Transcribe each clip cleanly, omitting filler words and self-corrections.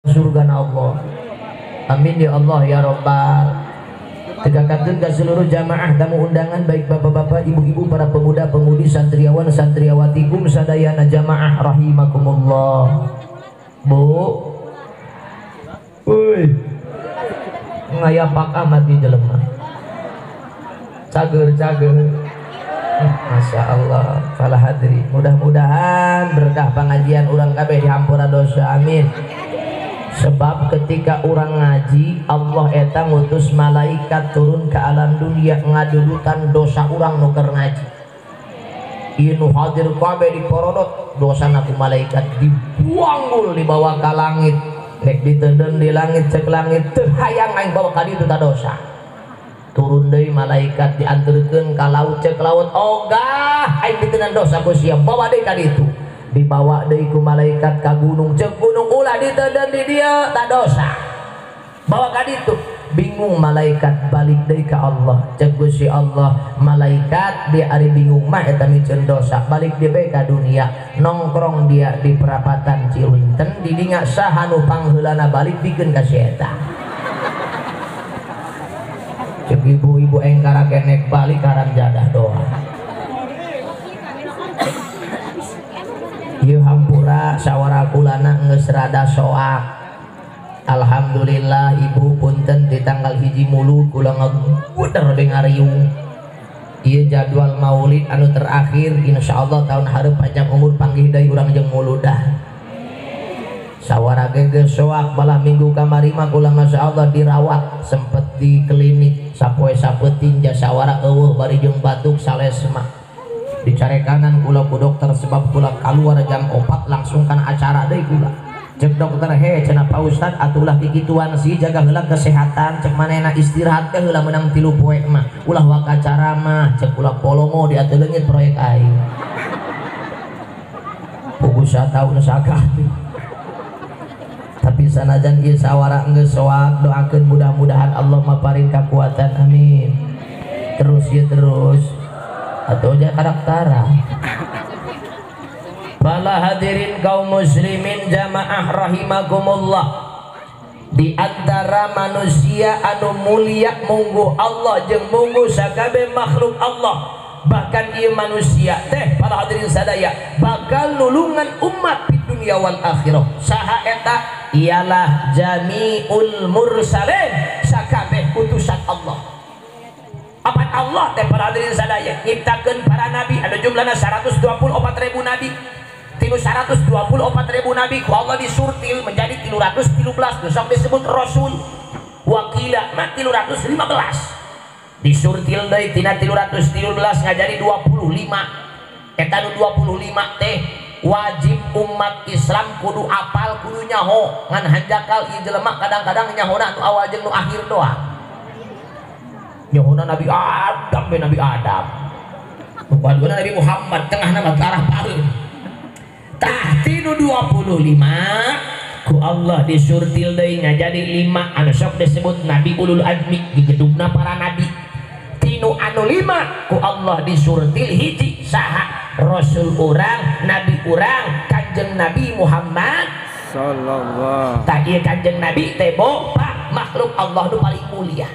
Surga Allah. Amin ya Allah ya Rabbal. Tegakatun ke seluruh jamaah tamu undangan baik bapak-bapak, ibu-ibu, para pemuda-pemudi, santriawan, santriawati, kum sadayana jamaah rahimakumullah. Bu. Woi. Ngayapak amat di jelema. Cager-cager. Masya Allah, salah hadri. Mudah-mudahan berkah pengajian urang kabeh dihampura dosa, amin. Sebab ketika orang ngaji, Allah eta ngutus malaikat turun ke alam dunia ngadudutan dosa urang nu keur ngaji. Ieu nu hadir kabeh diporodot, dosana ku malaikat dibuanggul dibawa ka langit. Rek diteuden di langit cek langit teu hayang aing bawa ka ditu ta dosa. Turun deui malaikat dianterkeun ka laut cek laut ogah aing diteunang dosa ku sia bawa deui ka ditu. Dibawa deui ku malaikat ka gunung cek gunung ulah diteuden di dieu ta dosa bawa ka ditu. Bingung malaikat balik deui ka Allah cek Gusti Allah malaikat dia ari bingung mah eta miceun dosa balik deui bae ka dunia nongkrong dia di perapatan Ciwinten didinya saha nu pangheulana balik bikeun ka si eta. Cek ibu-ibu engkara kenek balik haram jadah doa. Ieu hampura sawara kulana geus rada soak. Alhamdulillah ibu punten di tanggal 1 Mulud kula ngaguder deui ngariung. Ieu jadwal maulid anu terakhir insyaallah tahun hareup panjang umur panggih deui urang jeung muludah. Sawara ge geus soak balah minggu kamari mah kula masyaallah dirawat sempet di klinik sapoe sapeuting jasawara eueuh bari jeung batuk salesma. Dicarekanan kula ku dokter sebab kula kaluar jam 4 langsung kana acara deui kula. Cek dokter he cenah Pak Ustad atulah kikituan sih jaga heula kesehatan cek manehna istirahat teh heula meunang 3 poe mah ulah waka acara mah cek kula polongo diatur leungit proyek aing. Puguh sataun sakati. Tapi sanajan ieu sawara geus soak doakeun mudah-mudahan Allah maparin kakuatan amin. Terus ya terus atau aja karaktara. Para hadirin kaum muslimin jamaah rahimakumullah, di antara manusia anu mulia munggu Allah jeung munggu sakabeh makhluk Allah, bahkan ieu manusia teh para hadirin sadaya bakal nulungan umat di dunia wal akhirah. Saha eta? Ialah jami'ul mursalin, sakabeh utusan Allah. Apa Allah teh para hadirin sadaya nyiptakeun para nabi ada jumlahna 124.000 nabi. Tilu 124.000 nabi ku Allah disurtil menjadi 313 nu sok disebut rasul. Wakila mah 315 disurtil deui tina 313 ngajadi 25. Eta nu 25 teh wajib umat Islam kudu apal kudu nyaho ngan hanjakal ieu jelema kadang-kadang nyahona nu awal jeung nu akhir doang. Nyahona Nabi Adam be Nabi Adam. Nu kaduna Nabi Muhammad tengahna mah arah pareum. Tah tinu 25 ku Allah disurtil deui ngajadi 5 anu sok disebut Nabi Ulul Azmi digedugna para nabi. Tinu anu 5 ku Allah disurtil hiji saha Rasul urang, Nabi urang, Kanjeng Nabi Muhammad sallallahu. Tah ieu Kanjeng Nabi teh bopak makhluk Allah nu paling mulia.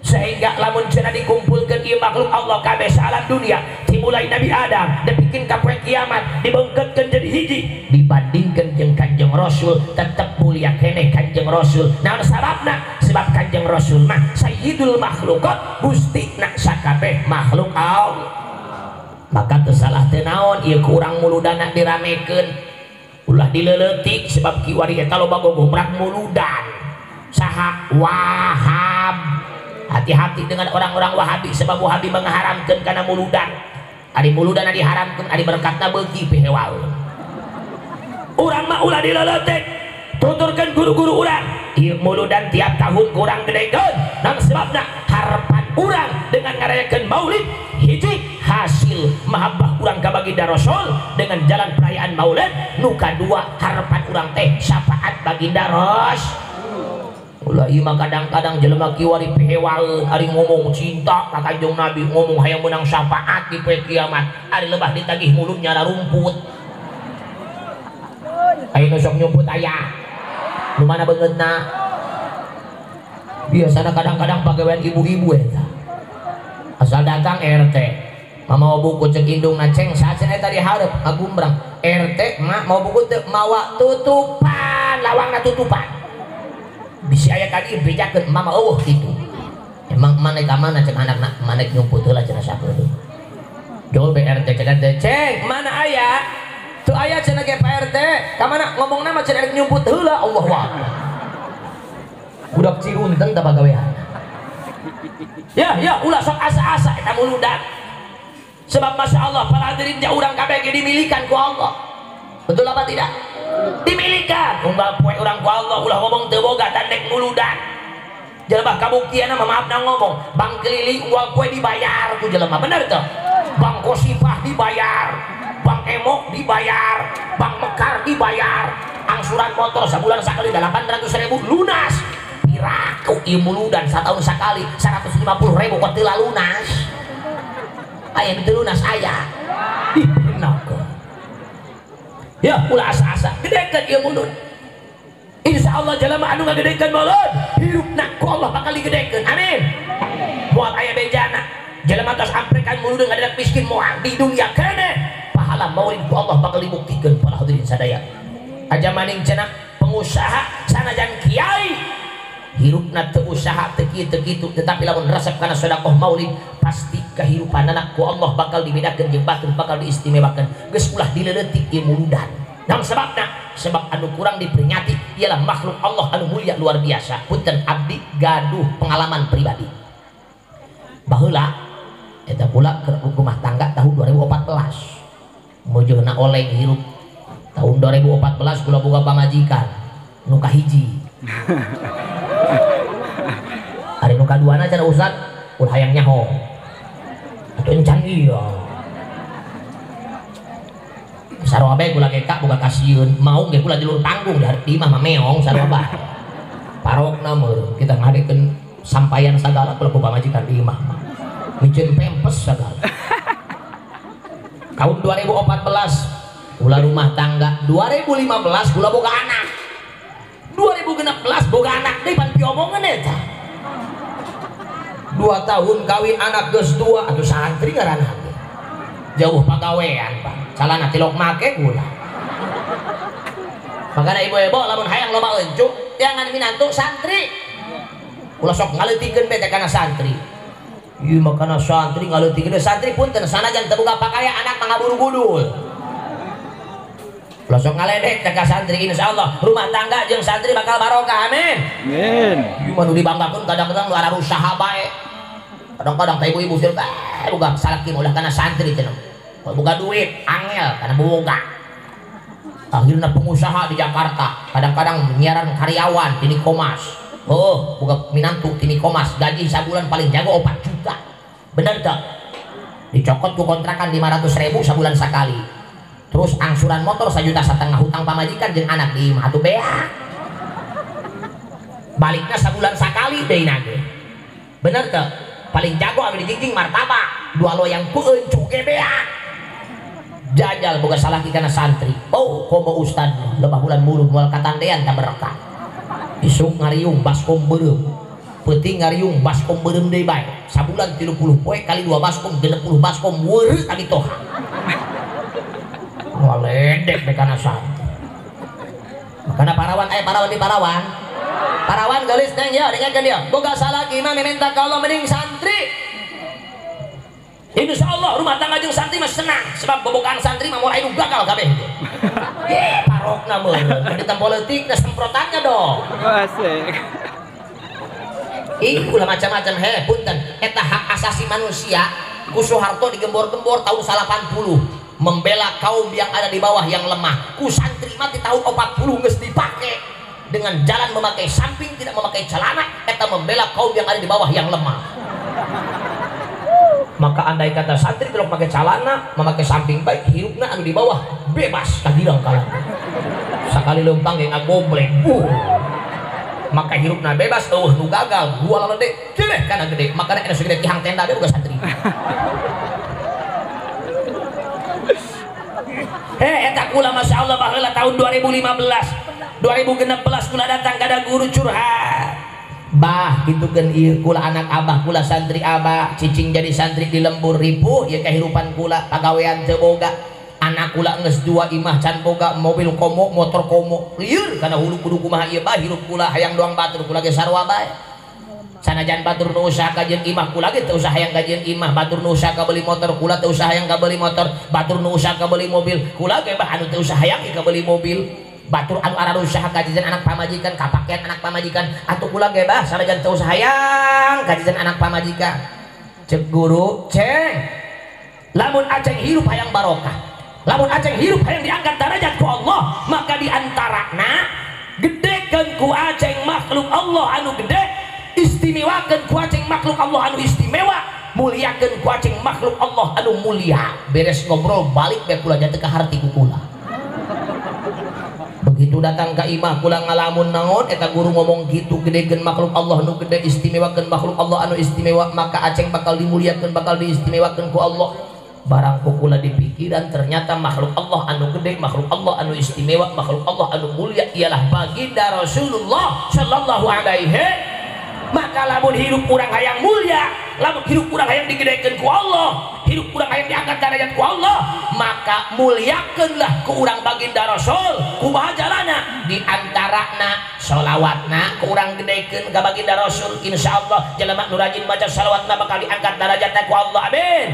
Sehingga lamun cenah dikumpulkeun ieu makhluk Allah kabeh saalam dunia dimulai Nabi Adam dipikeun ka poe kiamat dibengketkeun jadi hiji dibandingkeun jeung Kanjeng Rasul tetep mulia keneh Kanjeng Rasul. Naon sababna? Sebab Kanjeng Rasul mah sayyidul makhluqat, gustina sakabeh makhluk Allah. Maka teu salah teu naon ieu ku urang muludana diramekeun ulah dileuletik sebab kiwari eta loba gogomrak muludan. Saha? Wahab. Hati-hati dengan orang-orang Wahabi sebab Wahabi mengharamkan karena muludan. Ari muludan diharamkan, ari berkatna beuki pihewaeun. Urang mah ulah dileuletik. Tuturkeun guru-guru urang, ieu muludan tiap tahun kurang gedekeun. Naon sebabna? Harapan urang dengan ngarayakeun maulid hiji hasil mahabbah urang ka baginda Rasul dengan jalan perayaan maulid, nu kadua harapan urang teh syafaat baginda Rasul. Ulah ieu mah kadang-kadang jelema kiwari pihewaeun ari ngomong cinta ka Kanjeng Nabi, ngomong hayang meunang syafaat di poe kiamat, ari lebah ditagih mulutnya rumput. Ayeuna sok nyumput aya. Nu mana beungeutna? Biasana kadang-kadang pagawean ibu-ibu eta. Asal datang RT, mama mau buku cek indungna ceng saha eta di hareup ngagumbrang. RT mak mau buku teu mawa tutupan, lawangna tutupan. Bisi aya ka dieu bejakeun mama eueuh kitu. Emang maneh ka mana cek anakna maneh nyumput heula cenah sakeun. Jol BRT cek RT ceng mana aya? Teu aya cenah ge Pak RT, ka mana ngomongna mah cenah rek nyumput heula Allahu Akbar. Budak Ciunten tah pagawean. Ya ya ulah sok asa-asa eta muludan. Sebab masya Allah para hadirin ja urang kabeh ge dimilikan ku Allah. Betul apa tidak? Dimilikan. Unggal poe urang ku Allah ulah ngomong teu boga tandek muludan. Jelema kabuktianna mah maafna ngomong, bang keliling unggal poe dibayar ku jelema, bener teu? Bang Kosifah dibayar, Bang Emok dibayar, Bang Mekar dibayar, angsuran motor sabulan sakali 800.000 lunas. Piraku ieu muludan satahun sakali 150.000 kok teu lunas. Aya teu lunas aya. Ih benakeun. Ya ulah asa-asa gedekeun ieu mulut. Insya Allah jelema anu ngagedekeun mulut, hirupna ku Allah bakal digedekeun. Amin. Moal aya bejana. Jelema tos amprekan mulut ngadedak miskin moal di dunia keneh. Pahala maulid ku Allah bakal dibuktikeun para hadirin sadaya. Aja maning cenah pengusaha sanajan kiai hirupna teu usaha teu kieu teu kitu tetapi lamun resep kana sedekah maulid pasti kehidupanana ku Allah bakal dibedakeun jeung batur bakal diistimewakeun. Geus ulah dileuletik ieu muludan. Naon sebabna? Sebab anu kurang diperingati ialah makhluk Allah anu mulia luar biasa. Punten abdi gaduh pengalaman pribadi. Baheula eta pula keur rumah tangga tahun 2014. Mujurna oleng hirup. Tahun 2014 kula boga pamajikan nu kahiji. Ari nu kaduana cenah ustad ulah hayang nyaho. Atuh encan ieu. Sarua bae kula ge kak boga kasieun, mau ge kula jelur tanggung di hareup imah mah meong sarua bae. Parokna meureun kita ngadekeun sampayan sagala kula boga pamajikan di imah mah. Miceun pempes sagala. Tahun 2014 kula rumah tangga, 2015 kula boga anak. 2016 boga anak deui pan piomongeun eta. 2 tahun kawin anak geus 2 atuh santri ngaranna ge. Jauh pagawean Pak. Calana tilok make kula. Makana ibu-ibu lamun hayang loba encuk jangan minantu santri. Ulah sok ngaleutikeun bae teh kana santri. Ieu mah kana santri ngaleutikeun santri punten sanajan teu boga pakaya anak mah ngaburu gudul. Ulah sok ngaledek teh ka santri insyaallah rumah tangga jeung santri bakal barokah amin. Amin. Ieu mah nu dibanggakeun kadang-kadang nu usaha bae. Kadang-kadang teh ibu-ibu teh boga salaki ulah kana santri cenah. Boga duit angel kana boga. Akhirna pengusaha di Jakarta kadang-kadang nyiaran karyawan tini Komas. Oh, boga minantu tini Komas gaji sabulan paling jago 4 juta. Bener tak? Dicokot ku kontrakan 500.000 sabulan sakali. Terus angsuran motor 1,5 juta hutang pamajikan jeung anak di imah atuh beak. Balikna sabulan sakali deui nage. Bener tak? Paling jago anu dijingjing martabak, dua loyang ku encuk ge beak. Jajal boga salaki kana santri. Oh, komo ustad lebah bulan mulud moal katandean ta berkah. Isuk ngariung baskom beureum. Peuting ngariung baskom beureum deui bae. Sabulan 30 poe kali 2 baskom 60 baskom weureuh kali toha. Ngaledek bae kana santri. Makana parawan aya parawan di parawan. Parawan geulis neng ya dengarkeun dia. Boga salaki mah minta ka Allah mending santri. Insya Allah rumah tangga jeung santri mah senang sebab bobogaan santri mah moal anu gagal kabeh. Ye parokna meureun di tempo leutik da semprotannya dong. Asik. Ih ulah macam-macam heh punten eta hak asasi manusia ku Soeharto digembor-gembor tahun 80 membela kaum yang ada di bawah yang lemah. Ku santri mah di tahun 40 geus dipake dengan jalan memakai samping tidak memakai celana eta membela kaum yang ada di bawah yang lemah. Maka andai kata santri kalau pakai celana memakai samping baik hirupna anu di bawah bebas kadirang kalah sakali lempang yang ngagoblek maka hirupna bebas eueuh nu gagal gua lalede gede kana gede makana enak segede tihang tenda ge boga santri. Heh eta kula masyaallah baheula tahun 2015 2016 kula datang kada guru curhat. Bah gitu kan ieu kula anak abah kula santri abah cicing jadi santri di lembur ripuh ya kehidupan kula pagawean teu boga anak kula geus dua imah can boga mobil komo motor komo lieur kana hulu kudu kumaha ieu bah hirup kula hayang doang batur kula ge sarua bae sanajan batur nu usaha kajeun imah kula ge teu usah hayang kajeun imah batur nu usaha kabeli motor kula teu usah hayang kabeli motor batur nu usaha kabeli mobil kula ge bah anu teu usah hayang kabeli mobil batur anu arah usaha kajian anak pamajikan kapakean anak pamajikan atuh kula ge bah sanajan teu usah hayang kajian anak pamajikan cek guru ceng lamun aceng hirup hayang barokah lamun aceng hirup hayang diangkat derajat ku Allah maka diantarana gedekeun ku aceng makhluk Allah anu gede istimewakeun ku aceng makhluk Allah anu istimewa muliakeun ku aceng makhluk Allah anu mulia beres ngobrol balik be kula jatuh ka harti ku kula. Begitu datang ke imah kula ngalamun naon eta guru ngomong gitu gedekeun makhluk Allah nu gede istimewakeun makhluk Allah anu istimewa maka aceng bakal dimuliakeun bakal diistimewakeun ku Allah. Barang ku kula dipikiran ternyata makhluk Allah anu gede makhluk Allah anu istimewa makhluk Allah anu mulia ialah baginda Rasulullah sallallahu alaihi. Maka lamun hirup urang hayang mulia lamun hirup urang hayang digedekeun ku Allah hirup urang hayang diangkat derajat ku Allah maka muliakeunlah ku urang baginda Rasul kumaha jalana di antarana sholawatna ku urang gedekeun ka baginda Rasul insyaallah jelema nu rajin maca sholawatna bakal diangkat derajatna ku Allah amin.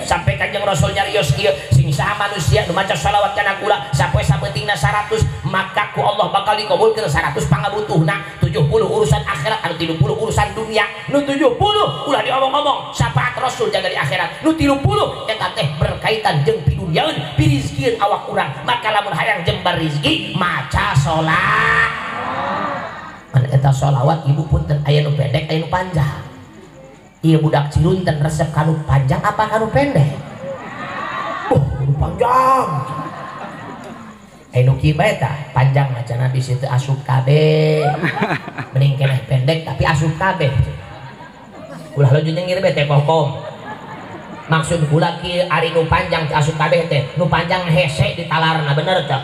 Sampai kanjeng Rasul nyarios kieu sing saha manusia nu maca sholawat kana kula sapoe sapeutingna 100 maka ku Allah bakal dikabulkeun 100 pangabutuhna 70 urusan akhirat anu 30 urusan dunia nu 70 ulah diomong-omong syafaat Rasul jaga di akhirat nu 30 eta teh berkaitan jeung pidunyaeun pirizkieun awak urang maka lamun hayang jembar rizki maca salat eta sholawat ibu punten aya nu pendek aya nu panjang. Iya budak Cirunten resep kanu panjang apa kanu pendek? Oh, nu panjang. Nu kieu bae tah panjang mah cenah bisi teu asup kabeh. Mending keneh pendek tapi asup kabeh. Ulah laju nyengir bae teh kokom. Maksud kula kieu ari nu panjang teu asup kabeh teh, nu panjang hese ditalarna bener teu?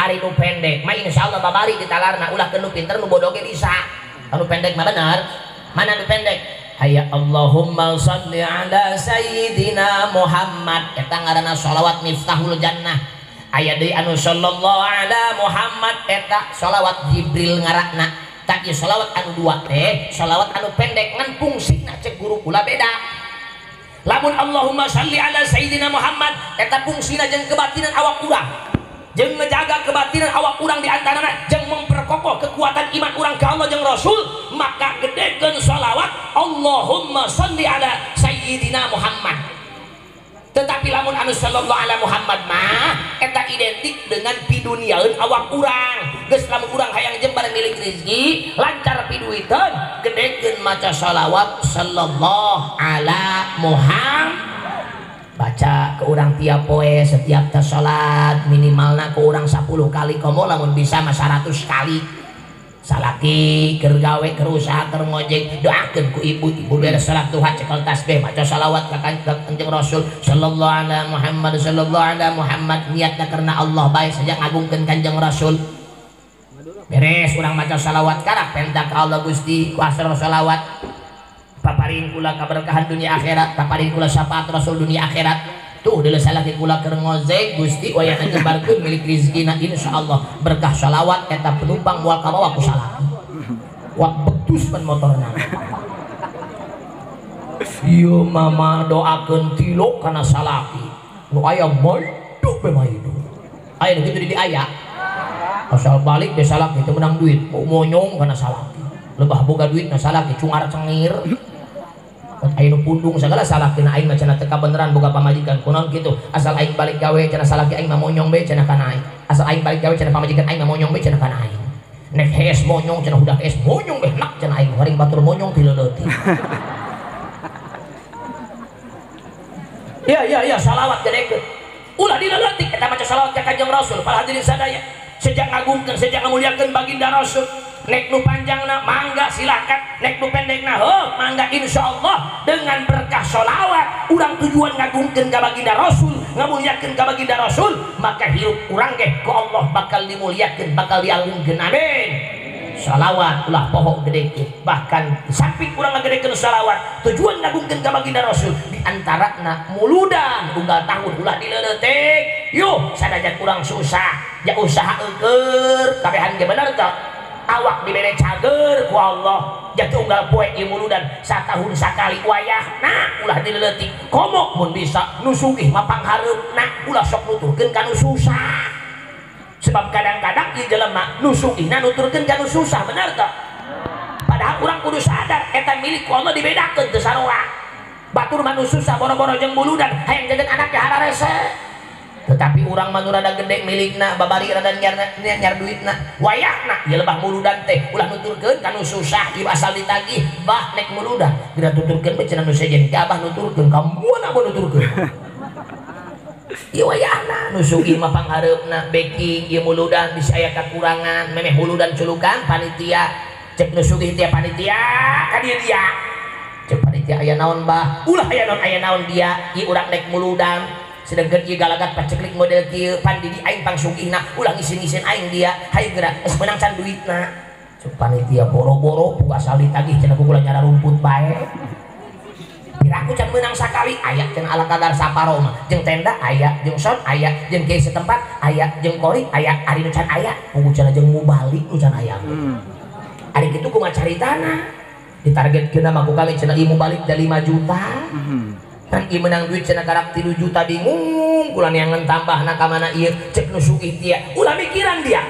Ari nu pendek mah insyaallah babari ditalarna ulah ke nu pinter nu bodoh ge bisa. Anu pendek mah bener. Mana nu pendek? Hayya Allahumma sholli ala sayyidina Muhammad eta ngaranna sholawat miftahul jannah. Aya deui anu sallallahu ala Muhammad eta sholawat Jibril ngaranna. Tak ieu sholawat anu dua teh sholawat anu pendek ngan fungsina cek guru kula beda. Lamun Allahumma sholli ala sayyidina Muhammad eta fungsina jeung kebatinan awak urang jeung ngejaga kebatinan awak urang di antarana jeung memperkokoh kekuatan iman urang ka Allah jeung Rasul maka gedekeun sholawat Allahumma sholli ala sayyidina Muhammad. Tetapi lamun anu sallallahu ala Muhammad mah eta identik dengan piduniaeun awak urang geus lamun urang hayang jembar milik rezeki lancar piduiteun gedekeun maca sholawat sallallahu ala Muhammad. Baca ke urang tiap poe setiap tes salat minimalna ke urang 10 kali komo lamun bisa mah 100 kali salaki keur gawe keur usaha keur ngojek doakeun ku ibu ibu beres salat duha cekel tasbih maca salawat ka Kanjeng Rasul sallallahu ala Muhammad sallallahu ala Muhammad niatna karena Allah bae saja ngagungkeun Kanjeng Rasul beres urang maca salawat karak penta ka Allah Gusti ku asrar salawat paparin kula keberkahan dunia akhirat paparin kula syafaat Rasul dunia akhirat tuh deuleu salaki kula keur ngozek Gusti wayahna jembarkeun milik rezekina insyaallah berkah shalawat eta penumpang moal kabawa ku salaki wak betus pan motorna ieu mama doakeun tilok kana salaki nu aya maido be maido aya nu kitu di aya asal balik be salaki teu menang duit monyong kana salaki lebah boga duit na salaki cungar cengir aing nu pundung segala salaki na aing mah cenah teu kabeneran boga pamajikan kunaon kitu asal aing balik gawe cenah salaki aing mah monyong bae cenah kana aing asal aing balik gawe cenah pamajikan aing mah monyong bae cenah kana aing nek hees monyong cenah hudah hees monyong bae nak cenah aing waring batur monyong ti leuleutih. Ya ya ya salawat gedekeun ulah dileuleutih eta maca salawat ka Kanjeng Rasul para hadirin sadaya sejak ngagungkeun sejak ngamuliakeun baginda Rasul Nek nu panjangna mangga silakan, nek nu pendekna heuh mangga insyaallah dengan berkah sholawat urang tujuan ngagungkeun ka baginda Rasul, ngamuliakeun ka baginda Rasul, maka hirup urang ge ku Allah bakal dimuliakeun, bakal diagungkeun. Amin. Sholawat ulah poho gedekeun, bahkan samping urang ngagedekeun sholawat tujuan ngagungkeun ka baginda Rasul di antarana muludan unggal tahun ulah dileuletik. Yuh sanajan urang susah ya usaha eueur kabehan ge bener teu? Awak dibere cager ku Allah jatuh unggal poe ieu muludan satahun sakali wayahna ulah dileuletik. Komo mun bisa nu sugih mah panghareupna ulah sok nuturkeun ka nu susah. Sebab kadang-kadang ieu jelema nu sugihna nuturkeun ka nu susah, bener teu? Padahal urang kudu sadar eta milik ku Allah dibedakeun teu sarua. Batur mah nu susah boro-boro jeung muludan hayang jajan anak ge hararese. Tetapi urang mah nu rada gede milikna babari rada nyar duitna wayahna ieu lebah muludan teh ulah nuturkeun ka nu susah ieu asal ditagih bah nek muludan geura tuturkeun bae cenah nu sejen ka abah nuturkeun ka moal abah nuturkeun. Ieu wayahna nu sugih mah panghareupna backing ieu muludan bisa aya kakurangan memeh muludan culukan panitia cek nu sugih teh panitia ka dieu dia cek panitia aya naon bah ulah aya naon dia ieu urang nek muludan sedangkan ieu galagat paceklik model kieu pandidi aing pangsugihna ulah ngisin-ngisin aing dia hayu geura geus meunang can duitna cek panitia boro-boro ku asal ditagih cenah ku kula nyara rumput bae piraku can meunang sakali aya cenah ala kadar saparo mah jeung tenda aya jeung sound aya jeung kiai setempat aya jeung kori aya ari nu can aya pugu cenah jeung mubalik nu can aya. Ari kitu kumaha caritana ditargetkeun mah ku kami cenah ieu mubalik da 5 juta. Kan ieu menang duit cenah karak 3 juta bingung kula neangan tambahna ka mana ieu cek nu sugih dia ulah mikiran dia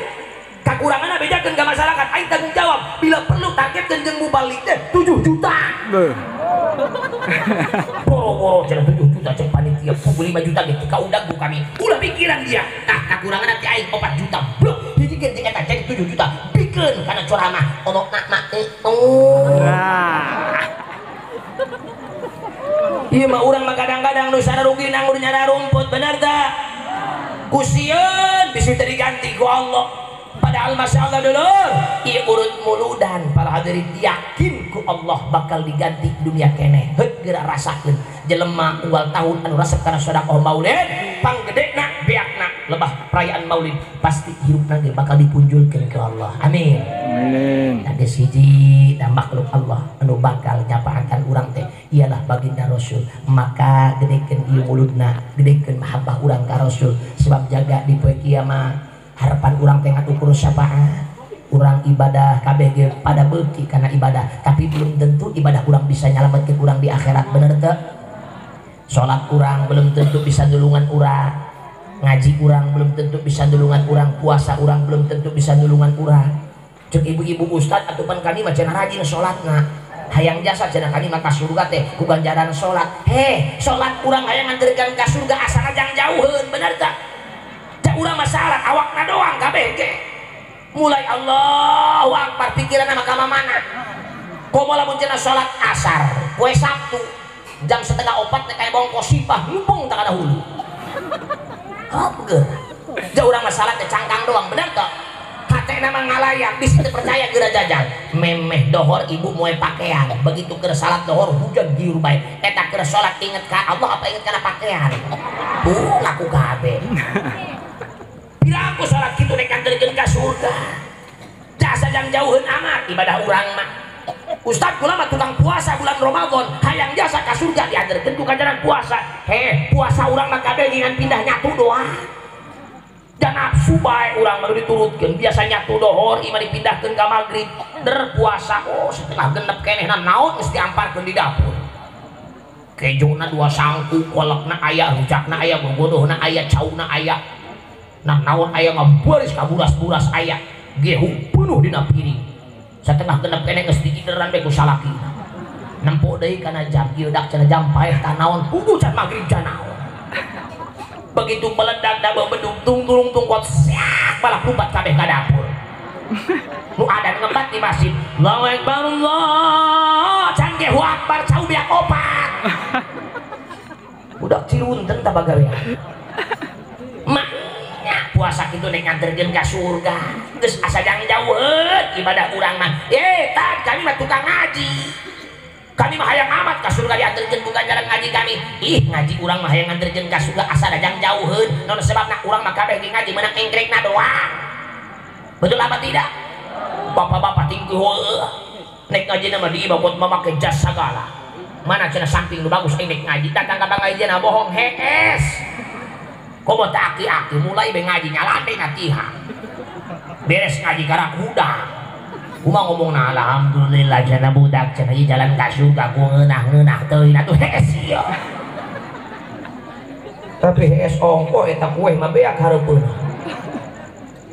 kakuranganna bejakeun ka masyarakat aing tanggung jawab bila perlu targetkeun jeung mubalik teh 7 juta. Boro-boro cenah 7 juta cek panitia pugu 5 juta ge ka udag ku kami ulah mikiran dia tah kakuranganna ti aing 4 juta blok hijikeun jeung eta jadi 7 juta pikeun kana ceramah ono nak mak ieu mah urang mah kadang-kadang nu rugi nanggur nyara rumput bener teu? Ku sieun bisi teu diganti ku Allah. Padahal masya Allah dulur ieu urut muludan para hadirin yakin ku Allah bakal diganti dunia keneh. Heut geura rasakeun jelema unggal tahun anu resep kana sedekah maulid panggedena beakna lebah perayaan maulid pasti hirupna ge bakal dipunjulkeun ke Allah. Amin. Amin. Tadi hiji dan makhluk Allah anu bakal nyapaatan urang teh ialah baginda Rasul. Maka gedekeun ieu muludna, gedekeun mahabbah urang ka Rasul sebab jaga di poe kiamat harapan urang teh ngatukur syafaat. Urang ibadah kabeh ge pada beuki kana ibadah, tapi belum tentu ibadah urang bisa nyalametkeun urang di akhirat, bener teu? Salat urang belum tentu bisa nulungan urang, ngaji urang belum tentu bisa nulungan urang, puasa urang belum tentu bisa nulungan urang. Cek ibu-ibu ustad atupan kami mah cenah rajin salatna, hayang jasa cenah kami mah ka surga teh ku ganjaran salat. Heh, salat urang hayang nganterkeun ka surga asal jang jauheun, bener teu? Cek urang mah salat awakna doang kabeh ge. Mulai Allahu Akbar pikiranna mah ka mana? Komo lamun cenah salat asar, poe Sabtu jam 3:30 teh kaya bongko sipah ngumpung tak kana hulu. Hop geura. Jauh urang mah salat teh cangkang doang, bener teu? Hatena mah ngalayak, bisi teu percaya geura jajal. Memeh dohor ibu moe pakaian, begitu keur salat dohor hujan giur bae. Eta keur salat inget ka Allah apa inget kana pakaian? Ngaku kabeh. Pira aku salat kitu rek nganterkeun ka surga. Jasa jang jauheun amat ibadah urang mah. Ustad kula mah tukang puasa bulan Ramadan, hayang jasa ka surga dianterkeun ku ganjaran puasa. Heh, puasa urang mah kabeh ngan pindah nyatu doang. Dan nafsu bae urang mah diturutkeun, biasa nyatu dohor imah dipindahkeun ka magrib, der puasa oh setengah genep keneh naon geus diamparkeun di dapur. Kejona 2 sangku, kolekna aya, rujakna aya, gogodohna aya, cauna aya. Nah naon aya ngabaris ka buras-buras aya, gehu penuh dina piring. Setengah genep keneh geus digideran bae ku salakina. Nempo deui kana jam ieu dak cenah jam paeh tah naon, kudu can magrib can naon. Begitu meledak dabeu bedug tung tulung tungkot siak malah lumpat kabeh ka dapur. Nu adan ngembat di masjid. Allahu akbar Allah, can gehu akbar cau beak opat. Budak cirunten tah bagawean. Maknya Puasa kitu nek nganterkeun ka surga. Geus asa jang jauheun ibadah urang mah. Tad kami mah tukang ngaji. Kami mah hayang amat ka surga dianterkeun ku ganjaran ngaji kami. Ih, ngaji urang mah hayang nganterkeun ka surga asa jang jauheun. Naon sebabna urang mah kabeh ge ngaji meunang engkrekna doang. Betul apa tidak? Bapak-bapak tinggi heueuh. Nek ngaji mah di ibah buat memakai jas sagala. Mana cenah samping nu bagus nek ngaji datang ka pangajian bohong hees. Komo teh aki-aki mulai be ngaji nyalande ngatiha. Beres ngaji karak hudang. Kumaha ngomongna alhamdulillah cenah budak cenah ieu jalan ka surga ku ngeunah-ngeunah teuing atuh hees ieu. Tapi hees ongko eta kue mah beak hareupeun.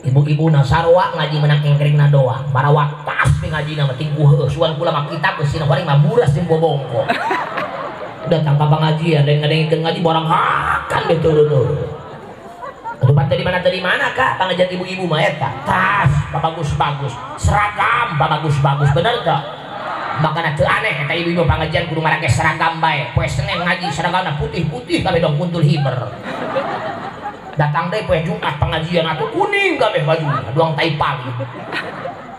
Ibu-ibu na sarua ngaji menang engkringna doang. Barawak tas be ngajina mah tingkuh heueuh suan kula mah kitab geus sina paling mah buras jeung bobongko. Datang ka pangajian lain ngadengkeun ngaji barang hakan be turun. Atuh tadi mana Kak pangajian ibu-ibu mah eta tas bagus-bagus seragam bagus-bagus bener teu? Makana teu aneh eta ibu-ibu pangajian kudu marake seragam bae. Poe Senin ngaji seragamna putih-putih kabeh dong kuntul hiber. Datang deui poe Jumat pengajian atuh kuning kabeh bajuna doang tai pali.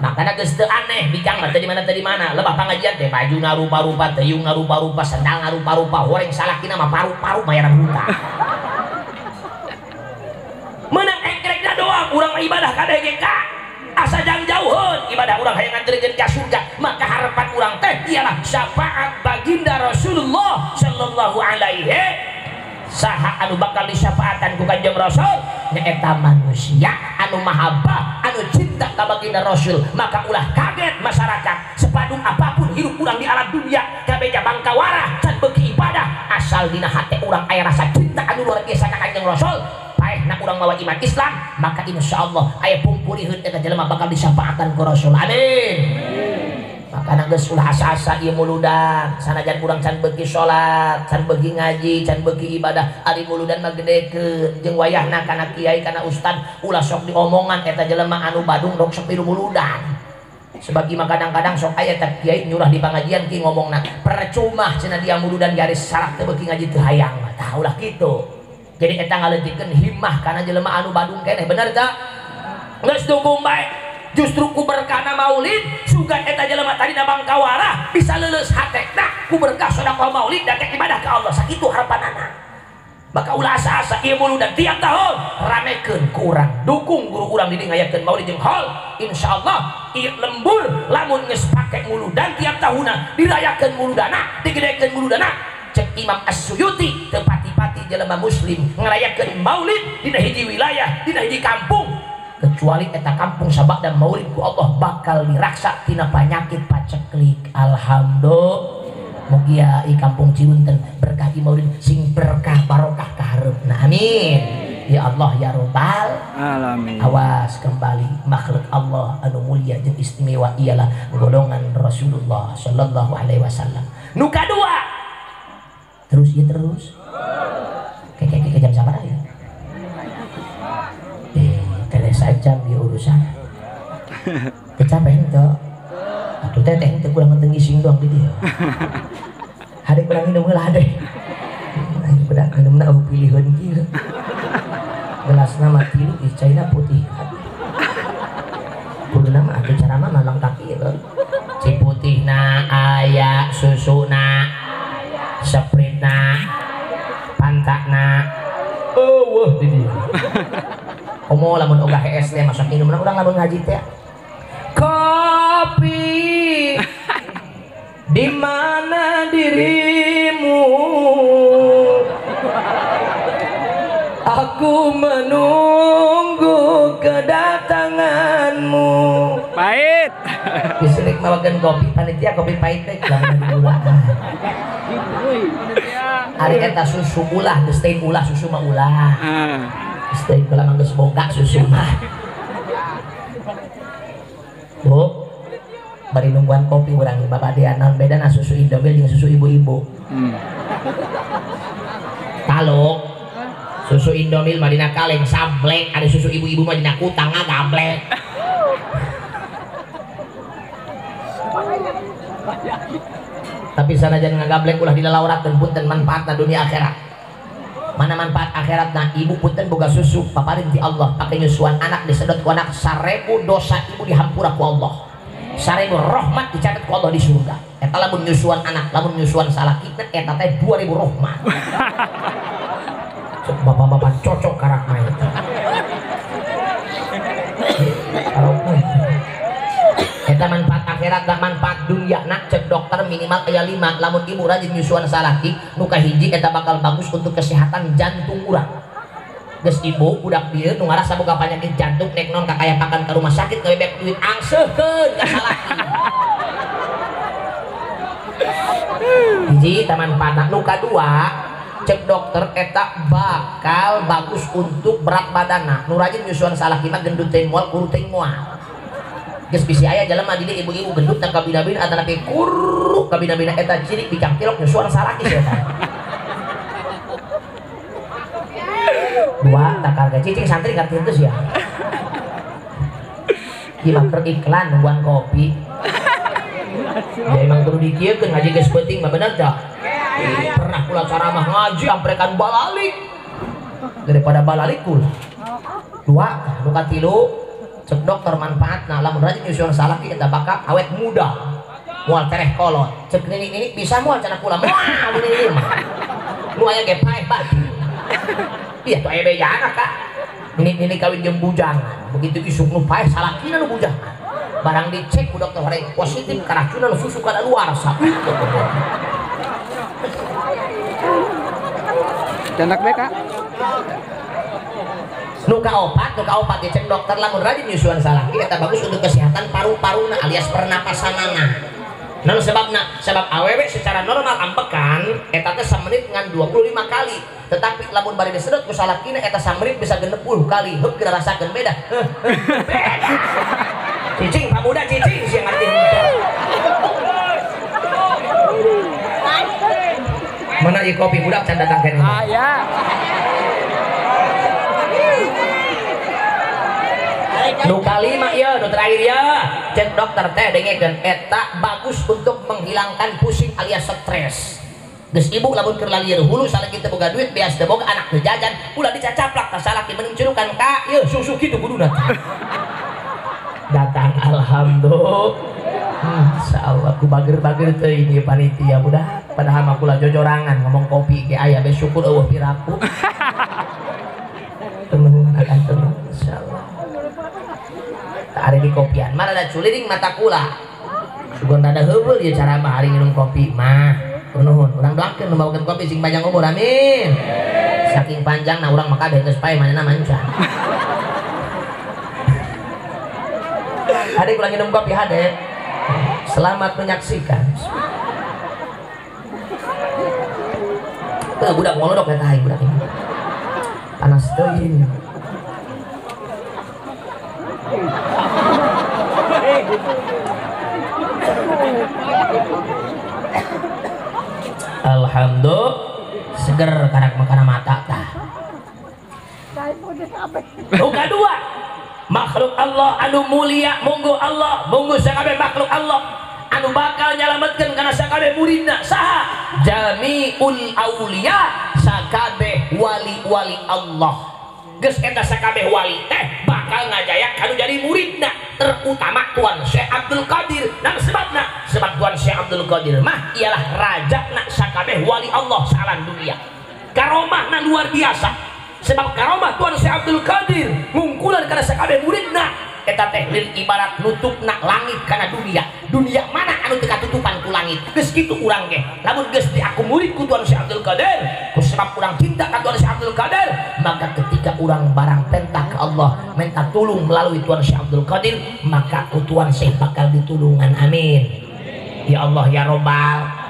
Makana geus teu aneh bikang mah teu di mana lebah pengajian teh bajuna rupa-rupa teyungna rupa-rupa sendalna rupa-rupa horeng salakina mah paru-paru bayaran hutang. Menang engkrekna doang urang ibadah kabeh ge ka asa jang jauheun ibadah urang hayang nganterkeun ka surga. Maka harapan urang teh ialah syafaat baginda Rasulullah sallallahu alaihi. Saha anu bakal disyafaatan ku Kanjeng Rasul nyaeta manusia anu mahabbah anu cinta ka baginda Rasul. Maka ulah kaget masyarakat sepadung apapun hidup urang di alam dunia kabeja bangkawarah can beuki ibadah asal dina hate urang aya rasa cinta anu luar biasa ka Kanjeng Rasul paehna urang mawa iman Islam maka insyaallah aya pungpuriheun eta jelema bakal disyafaatan ku Rasul. Amin. Makana geus ulah asa-asa ieu muludan sanajan urang can beuki salat can beuki ngaji can beuki ibadah ari muludan mah gedekeun jeung wayahna kana kiai kana ustad ulah sok diomongan eta jelema anu badung dok sok milu muludan. Sebagi mah kadang-kadang sok aya eta kiai nyurah di pangajian ki ngomongna percuma cenah dia muludan garis saraf teu beuki ngaji teu hayang mah tah ulah kitu. Jadi eta ngaleutikeun himmah kana jelema anu badung keneh bener teu? Geus dukung bae. Justru ku berkahna maulid sugan eta jelema tadina bangkawarah bisa leuleus hatena ku berkah sedekah maulid dan ibadah ka Allah. Sakitu harapanana. Maka ulah asa-asa ieu muludan tiap tahun ramekeun ku urang dukung guru urang di dieu ngayakeun maulid jeung haul insyaallah ieu lembur lamun geus pake muludan tiap tahunna dirayakeun muludana digedekeun muludana. Cek Imam As-Suyuti teu pati-pati jelema muslim ngarayakeun maulid dina hiji wilayah dina hiji kampung kecuali eta kampung sabak dan maulid ku Allah bakal diraksa tina penyakit paceklik. Alhamdulillah mugia i kampung Ciunten berkah i maulid sing berkah barokah kahareupna. Amin ya Allah ya robbal alamin. Awas kembali makhluk Allah anu mulia jeung istimewa ialah golongan Rasulullah sallallahu alaihi wasallam. Nu kadua terus ya terus kayak jam sabaraha ya? Sajam ya urusan kecapean henteu atuh teh teh henteu kurang henteu ngising doang di dieu hade kurang minum heula hade aing budak minumna eueuh piliheun kieu gelasna mah tilu ih caina putih kuduna mah atuh cara mah lengkap ieu ci putihna aya susuna Sprite-na Fanta-na eueuh di dieu. Komo lamun ogah hees teh masak minumna urang lamun ngaji teh kopi di mana dirimu aku menunggu kedatanganmu. Pahit. Disirik mawakeun kopi panitia kopi pahit teh lamun digulaan. Ari eta susu ulah geus teh ulah susu mah ulah. Geus teh kula mah geus boga susu mah. Bu, bari nungguan kopi urang bapak dia naon bedana susu Indomil jeung susu ibu-ibu. Taluk susu Indomil mah dina kaleng sablek, ada susu ibu-ibu mah dina kutang ngagablek. Tapi sanajan ngagablek ulah dilalaurakeun punten manfaatna dunia akhirat. Mana manfaat akhirat nah ibu punten boga susu paparin ti Allah pake nyusuan anak disedot ku anak 1000 dosa ibu dihampura ku Allah. 1000 rahmat dicatat ku Allah di surga. Eta lamun nyusuan anak, lamun nyusuan salakina eta teh 2000 rahmat. Bapak-bapak cocok karak mah eta. Eta manfaat akhirat dan manfaat dunia nak cek dokter minimal aya 5 lamun ibu rajin nyusuan salaki nu kahiji eta bakal bagus untuk kesehatan jantung urang. Geus ibu budak dieu nu ngarasa boga penyakit jantung nek non kakayapakan ka rumah sakit ngabebek duit angseuhkeun ka salaki. Hiji eta manfaatna. Nu kadua cek dokter eta bakal bagus untuk berat badanna. Nu rajin nyusuan salaki mah gendut teh moal kuru teh moal. Geus bisi aya jelema di dieu ibu-ibu gendut tang kabina-bina atanapi kuruk kabina-bina eta ciri bicang tilok nyusuan salaki eta. Dua takar ge cicing santri ngarti henteu sia. Ieu mah keur iklan nungguan kopi. Ya emang kudu dikieukeun ngaji geus penting mah bener tah. Pernah kula ceramah ngaji amprekan balalik. Daripada balalik kula. Dua, nu katilu cek dokter manfaatna lamun rajin nyusuan salaki eta bakal awet muda moal tereh kolot. Cek nini-nini bisa moal cenah kula moal nini mah nu aya ge paeh batu iya tuh aya bejana kak nini-nini kawin jeung bujangan begitu isuk nu paeh salakina nu bujangan barang dicek ku dokter horeng positif keracunan susu kadaluarsa. Jandak be kak. Nu kaopat dicek dokter lamun rajin nyusuan salaki eta bagus untuk kesehatan paru-paruna alias pernapasanana. Naon sebabna? Sebab awewe secara normal ampekan eta teh samenit ngan 25 kali. Tetapi lamun bari disedot ku salakina eta samenit bisa 60 kali. Heup geura rasakeun beda. Beda. Cicing pamuda cicing sia ngarti henteu. Mana ieu kopi budak can datang keneh. Aya. Nu kalima ieu nu terakhir ya cek dokter teh dengekeun eta bagus untuk menghilangkan pusing alias stres. Geus ibu lamun keur lalieur hulu salaki teu boga duit beas teu boga anak teu jajan ulah dicacaplak ka salaki mending curukan ka ieu susu kitu kuduna. Datang alhamdulillah. Insyaallah ku bager-bager teuing ieu panitia budak padahal mah kula jojorangan ngomong kopi ge aya be syukur eueuh piraku. Tenung akan tenung insyaallah. Ari di kopian mah rada culiring mata kula. Sugan rada heubeul ieu cara mah ari nginum kopi mah. Nuhun, urang doakeun nu mawakeun kopi sing panjang umur amin. Saking panjangna urang mah kabeh geus pae manehna manca. Hade kula nginum kopi hade. Selamat menyaksikan. Teu budak ngolodok eta aing budak ini. Panas teuing. Alhamdulillah seger karak makana mata tah. Nu kadua makhluk Allah anu mulia monggo Allah monggo sakabeh makhluk Allah anu bakal nyalametkeun kana sakabeh muridna saha jamiul aulia sakabeh wali-wali Allah. Geus eta sakabeh wali teh bakal ngajayak kanu jadi muridna terutama Tuan Syekh Abdul Qadir. Dan sebabna sebab Tuan Syekh Abdul Qadir mah ialah rajana sakabeh wali Allah saalam dunia. Karomahna luar biasa sebab karomah Tuan Syekh Abdul Qadir ngungkulan kana sakabeh muridna eta teh lil ibarat nutupna langit kana dunia. Dunia mana anu teu katutupan ku langit. Geus kitu urang ge lamun geus diaku murid ku Tuan Syekh Abdul Qadir ku sebab urang cinta ka Tuan Syekh Abdul Qadir maka ketika urang barang pentah ke Allah minta tulung melalui Tuan Syekh Abdul Qadir maka ku Tuan Syekh bakal ditulungan amin. Ya Allah ya Robbal.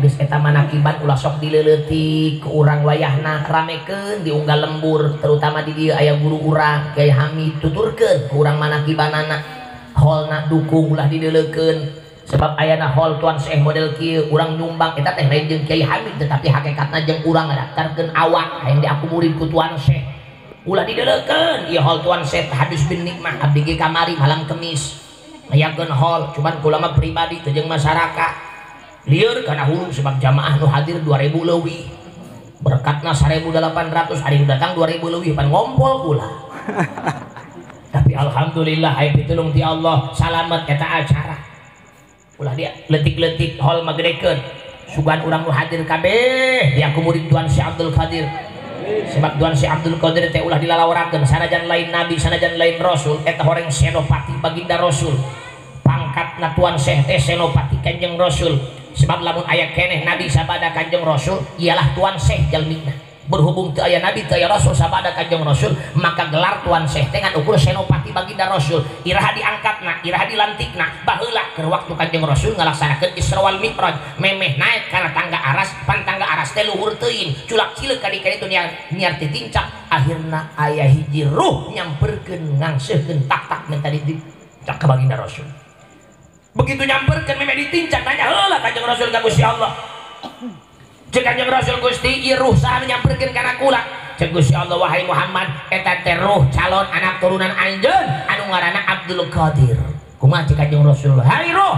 Geus eta manakiban ulah sok dileuletik ku urang wayahna ramekeun diunggal lembur terutama di dieu aya guru urang Kiai Hamid tuturkeun ku urang manakibanana holna dukung ulah dideuleukeun sebab ayana hol Tuan Syekh model kieu urang nyumbang eta teh lain jeung Kiai Hamid tetapi hakikatna jeung urang ngadaftarkeun awak hayang diaku murid ku Tuan Syekh ulah dideuleukeun ieu hol Tuan Syekh hadis bin nikmah abdi ge kamari malam kemis ngayakeun hol cuman kula mah pribadi teu jeung masyarakat lieur kana hulu sebab jamaah nu hadir 2000 leuwih. Berkatna 1800 ari nu datang 2000 leuwih pan ngompol kula. Tapi alhamdulillah aya pitulung ti Allah salamet eta acara. Ulah dia letik-letik hol magedekeun. Sugan urang nu hadir kabeh diaku murid Tuan Syekh Abdul Qadir. Sebab Tuan Syekh Abdul Qadir teh ulah dilalawarakeun sanajan lain nabi sanajan lain rasul eta horeng senopati baginda rasul. Pangkatna Tuan Syekh teh senopati Kanjeng Rasul. Sebab lamun aya keneh nabi sabada Kanjeng Rasul ialah Tuan Syekh jalmina. Berhubung teu aya nabi teu aya rasul sabada Kanjeng Rasul maka gelar Tuan Syekh teh ngan ukur senopati baginda Rasul. Iraha diangkatna, iraha dilantikna baheula keur waktu Kanjeng Rasul ngalaksanakeun Isra wal Mi'raj memeh naik kana tangga aras pan tangga aras teh luhur teuing culak cileuk ka ditu niar titincak akhirna aya hiji ruh nyamperkeun ngangseuhkeun tak-tak minta ditincak ka baginda Rasul. Begitu nyamperkeun memeh ditincak nanya heula Kanjeng Rasul ka Gusti Allah. Cek Kanjeng Rasul Gusti ieu ruh saha nyamperkeun kana kula? Cek Gusti Allah wahai Muhammad eta teh ruh calon anak turunan anjeun anu ngaranna Abdul Qadir. Kumaha cek Kanjeng Rasul? Hai ruh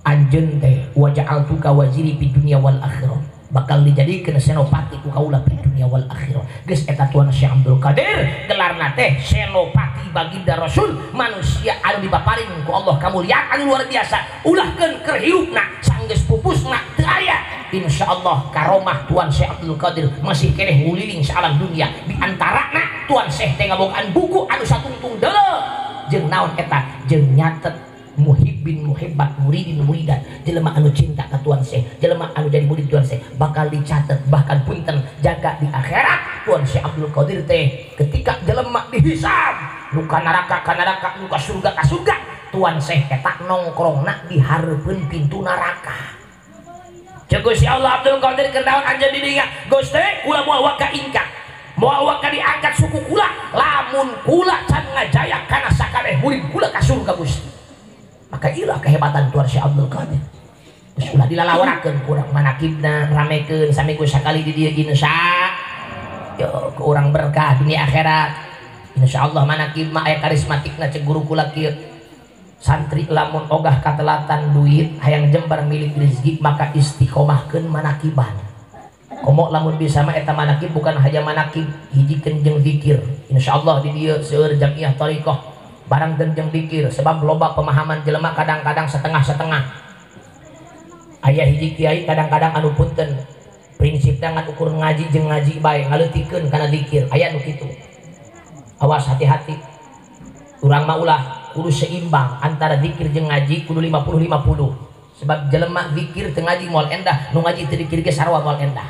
anjeun teh waja'altuka waziri fid dunya wal akhirah. Bakal dijadikeun senopati ku kaula fid dunya wal akhirah. Geus eta Tuan Syekh Abdul Qadir gelarna teh senopati baginda Rasul manusia anu dipaparin ku Allah kamulyaan anu luar biasa ulahkeun keur hirupna sanggeus pupusna teu aya. Insyaallah karomah Tuan Syekh Abdul Qadir masih keneh nguliling saalam dunia di antarana Tuan Syekh teh ngabogaan buku anu satungtung deuleu jeung naon eta jeung nyatet muhibbin muhibbat muridin muridan jelema anu cinta ka Tuan Syekh jelema anu jadi murid Tuan Syekh bakal dicatat bahkan punten jaga di akhirat Tuan Syekh Abdul Qadir teh ketika jelema dihisab nu ka neraka ka neraka nu ka surga ka surga Tuan Syekh eta nongkrongna di hareupeun pintu neraka. Ceuk Gusti Allah Abdul Qadir keur naon anjeun di dinya Gusti kula moal waka ingkang moal waka diangkat suku kula lamun kula can ngajaya kana sakabeh murid kula ka surga Gusti. Maka ilah kehebatan Tuan Syekh Abdul Qadir. Geus ulah dilalawarakeun ku urang manakibna ramekeun saminggu sakali di dieu insya yo ku urang berkah dunia akhirat. Insyaallah manakib mah aya karismatikna cek guru kula kieu. Santri lamun ogah katelatan duit hayang jembar milik rezeki maka istiqomahkeun manakiban. Komo lamun bisa mah eta manakib bukan hanya manakib hijikeun jeung zikir. Insyaallah di dieu seueur jamiah thariqah barang jeung dikir sebab loba pemahaman jelema kadang-kadang setengah-setengah. Aya hiji kiai kadang-kadang anu punten prinsipna ngan ukur ngaji jeung ngaji bae ngaleutikeun kana dikir aya nu kitu. Awas hati-hati. Urang mah ulah kudu seimbang antara zikir jeung ngaji kudu 50-50. Sebab jelema zikir teu ngaji moal endah, nu ngaji teu dikir ge sarua moal endah.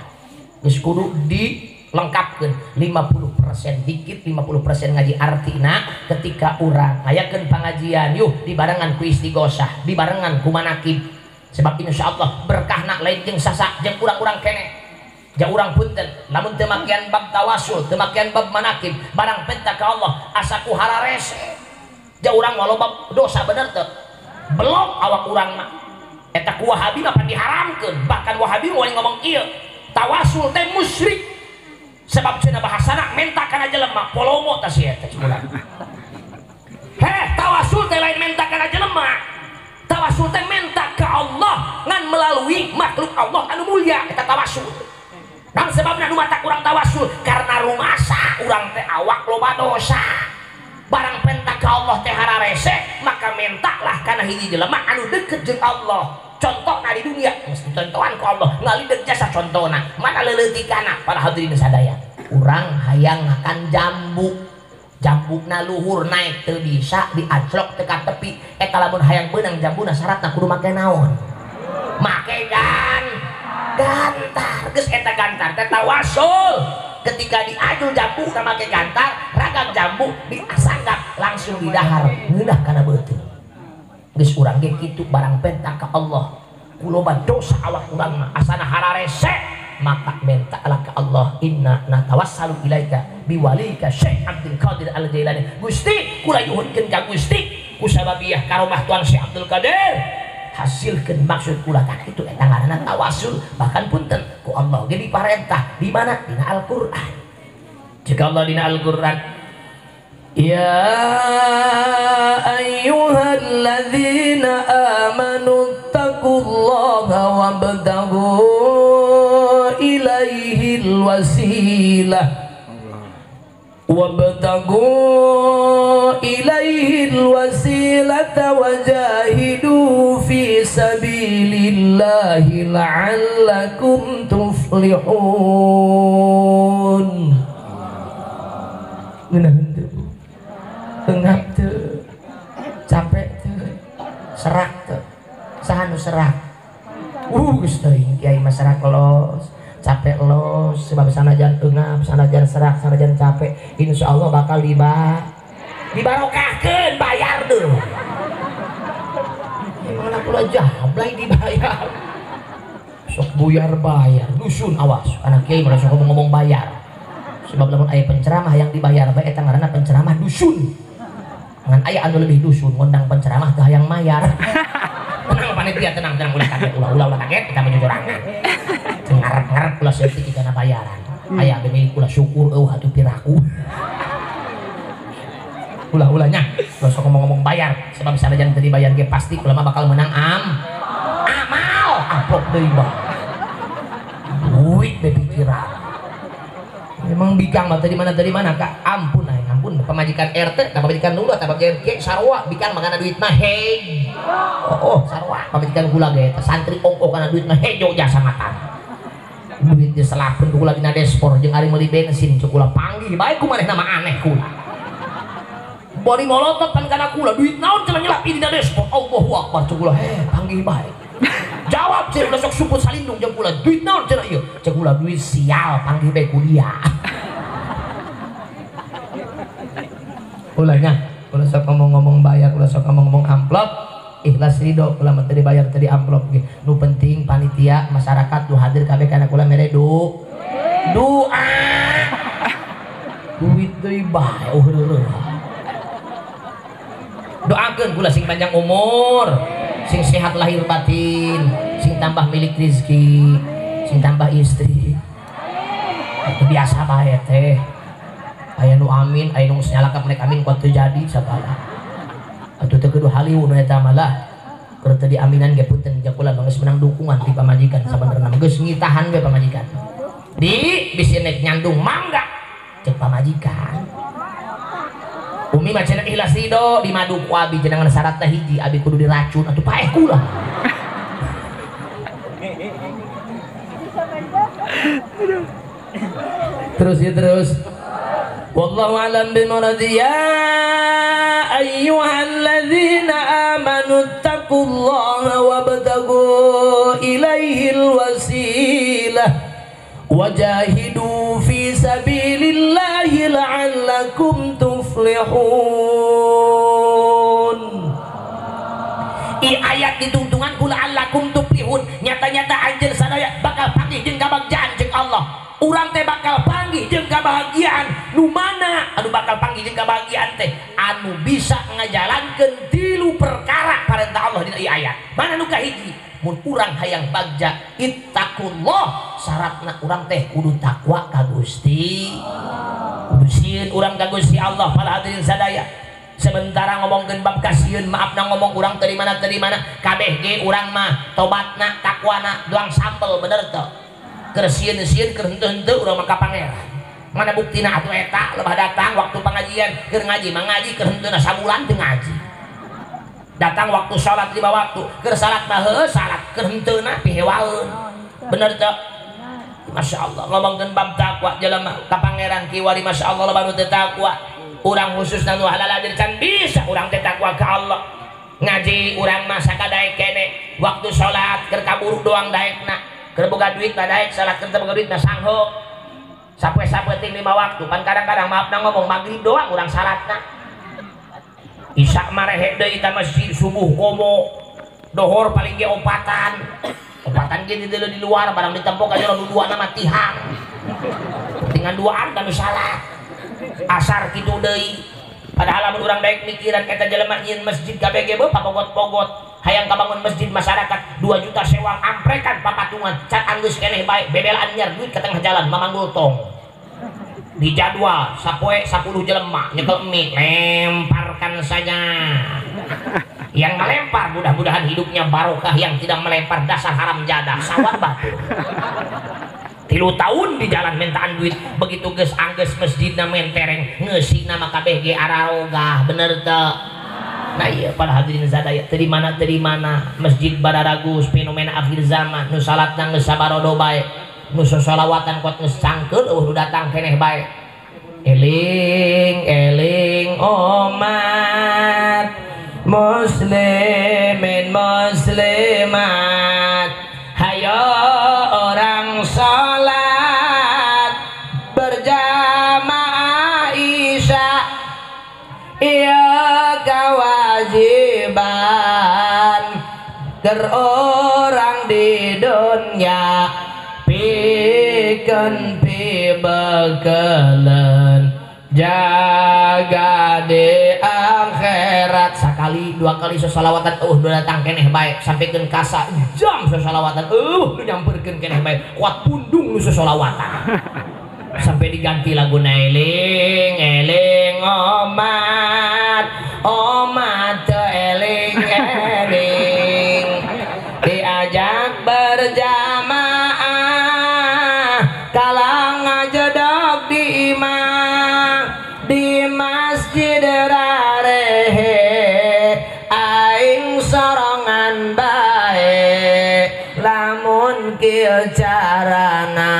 Geus kudu di lengkapkeun 50% dikit 50% ngaji artina ketika urang ngayakeun pangajian yuh dibarengan ku istighosah dibarengan ku manakib sebab insyaallah berkahna lain jeung sasa jeung urang-urang keneh jauh urang punten lamun teu makian bab tawasul teu makian bab manakib barang penta ka Allah asa ku hararese jauh urang mah loba dosa bener teu belok awak urang mah eta ku Wahabi mah pan diharamkeun bahkan Wahabi moal ngomong ieu tawasul teh musyrik sebab cenah bahasana menta kana jelema polomo tah si eta cukulan. Heh tawasul teh lain menta kana jelema tawasul teh menta ka Allah ngan melalui makhluk Allah anu mulia eta tawasul. Dan sebabna nu mata kurang tawasul karena rumasa urang teh awak loba dosa barang penta ka Allah teh hararese maka mentalah kana hiji jelema anu deket jeung Allah. Contohna di dunia contohan ku Allah ngalideg jasa contohna mana leuleutikanna para hadirin sadaya urang hayang makan jambu jambuna luhur naik teu bisa diaclok teu ka tepi eta lamun hayang beunang jambuna syaratna kudu make naon make gantar geus eta gantar teh tawasul ketika diaju jambu na make gantar ragam jambu diasanggap langsung didahar ngeunah kana beuteung. Geus urang ge kitu barang penta ka Allah ku loba dosa awak urang mah asana hararese maka mentalah ka Allah inna natawassalu ilaika biwalika Syekh Abdul Qadir Al Jailani Gusti kula nyuhunkeun ka Gusti ku sababiah karomah Tuan Syekh Abdul Qadir hasilkeun maksud kula tah kitu eta ngaranna tawasul bahkan punten ku Allah ge diparentah di mana dina Al-Qur'an jika Allah dina Al-Qur'an Ya ayyuhalladzina amanu taqullaha wabtaghu ilaihi wasilah wabtagu ilaihi alwasilata wajahidu fi sabilillahi la'allakum tuflihun. Ngeunah teu, engap teu, capek teu, serak teu, saha nu serak? Geus teuing kiai mah serak los, capek los, sebab sanajan engap, sanajan serak, sanajan capek, insya Allah bakal dibarokahkeun, bayar dulu. Emang anak kula jablay dibayar. Sok buyar bayar, dusun awas, anak kiai malah sok ngomong-ngomong bayar. Sebab lamun aya penceramah yang dibayar bae eta ngaranna penceramah dusun. Ngan aya anu lebih dusun ngundang penceramah teu hayang mayar. Tenang panitia, tenang, tenang, ulah kaget, ulah kaget, kita menyorangan. Ngarep-ngarep kula saeutik kana bayaran. Aya milik kula syukur eueuh atuh piraku. Ulah-ulahnya ulah sok ngomong-ngomong bayar, sebab sanajan teu dibayar ge pasti kula mah bakal menang amal amplop deui bah. Duit be pikiran. Memang bikang mah tadi mana kak, ampun aing, ampun pamajikan RT, pamajikan dulu, pamajikan kiai sarua bikang mah kana duit mah hei. Oh, sarua pamajikan kula ge santri ongkoh kana duit mah hejo jasa matan. Duit diselapun kula dina dashboard jeung ari meuli bensin cuk kula panggih bae ku manehna mah aneh kula. Bari molotot pan kana kula duit naon cenah nyelap dina dashboard. Allahu akbar cuk kula, heh panggih bae. Jawab cenah ulah sok suput salindung jeung kula, duit naon cenah ieu? Cek kula duit sial panggih bae ku dia. Ulahnya, ulah sok ngomong-ngomong bayar, ulah sok ngomong-ngomong amplop, ikhlas ridho kula mah teu dibayar teu diamplop ge. Nu penting panitia masyarakat nu hadir kabeh kana kula mere doa. Duit deui bae eueuh. Doakeun kula sing panjang umur, sing sehat lahir batin, sing tambah milik rezeki, sing tambah istri. Itu biasa bae teh. Aya nu amin, aya nu geus nyalakap nek amin kuat teu jadi sagala. Atuh teu kudu haliwu nu eta mah lah. Keur teu diaminan ge punten ja kula mah geus menang dukungan ti pamajikan sabenerna mah geus ngitahan we pamajikan. Di bisi nek nyandung mangga cek pamajikan. Umi mah cenah ikhlas ridho di madu ku abi jenengan syaratna hiji abi kudu diracun atuh paeh kula. Terus ya terus. Wallahu a'lam bimuradi. Ya ayyuhalladzina amanu taqullaha wabtagu ilaihil wasilah wajahidu fi sabilillahi la'allakum tuflihun. I ayat ditungtungan ku la'allakum tuflihun, nyata-nyata anjeun sadaya bakal panggih jeung kabagjaan jeung Allah. Urang teh bakal panggih jeung kabahagiaan. Nu mana anu bakal panggih jeung kabahagiaan teh? Anu bisa ngajalankeun tilu perkara parentah Allah dina ieu ayat. Mana nu kahiji? Mun urang hayang bagja ittaqullah, syaratna urang teh kudu takwa ka Gusti. Kudu sieun urang ka Gusti Allah. Para hadirin sadaya, sementara ngomongkeun bab kasieun, maafna ngomong urang teu di mana teu di mana, kabeh ge urang mah tobatna takwana doang sampel bener teu? Keur sieun-sieun keur henteu-henteu urang mah ka pangeran. Mana buktina atuh eta lebah datang waktu pengajian keur ngaji mah ngaji keur henteuna sabulan teu ngaji. Datang waktu salat 5 waktu keur salat mah heueuh salat keur henteuna pihewaeun. Bener teu? Masya Allah ngomongkeun bab takwa jelema ka pangeran kiwari Masya Allah loba nu teu takwa. Urang khususna nu halal hadir can bisa urang teh takwa ka Allah. Ngaji urang mah sakadaek kene waktu salat keur kaburu doang daekna. Keur boga duit mah daek salat, keur teu boga duit mah sangho. Sapoe-sapoe ting 5 waktu pan kadang-kadang maafna ngomong magrib doang urang salatna. Isya mah rehe deui ka masjid, subuh komo, dohor paling ge opatan. Opatan ge di luar barang ditempo ka jero nu duana mah tihang. Dengan duaan kan salat. Asar kitu deui. Padahal lamun urang daek mikiran eta jelema nyieun masjid kabeh ge papogot-pogot. Hayang kabangun masjid masyarakat 2 juta sewang amprekan papatungan can anggeus keneh bae bebelaan nyar duit ke tengah jalan mamanggul tong. Di jadwal sapoe 10 jelema nyekel mie lemparkan saja. Yang melempar mudah-mudahan hidupnya barokah, yang tidak melempar dasar haram jadah sawah batu. 3 tahun di jalan mintaan duit begitu geus anggeus masjidna mentereng ngeusina mah kabeh ge ararogah bener teu? Nah iya para hadirin sadaya teu di mana masjid bararagus fenomena akhir zaman nu salatna geus sabarodo bae nu sosolawatan kuat geus cangkeul eueuh nu datang keneh bae. Eling eling umat muslimin muslimat hayo orang salat berjamaah isya iya kewajiban terorang di dunia pikeun pibekeleun jaga di akhirat. Sakali dua kali sosalawatan nu datang keneh bae sampikeun kasa jam sosalawatan nu nyamperkeun keneh bae kuat pundung nu sosolawatan sampai diganti lagu eling eling omat omat eling eling diajak berjamaah kalang ngajedog di imah di masjid rarehe aing sorongan bae lamun kieu carana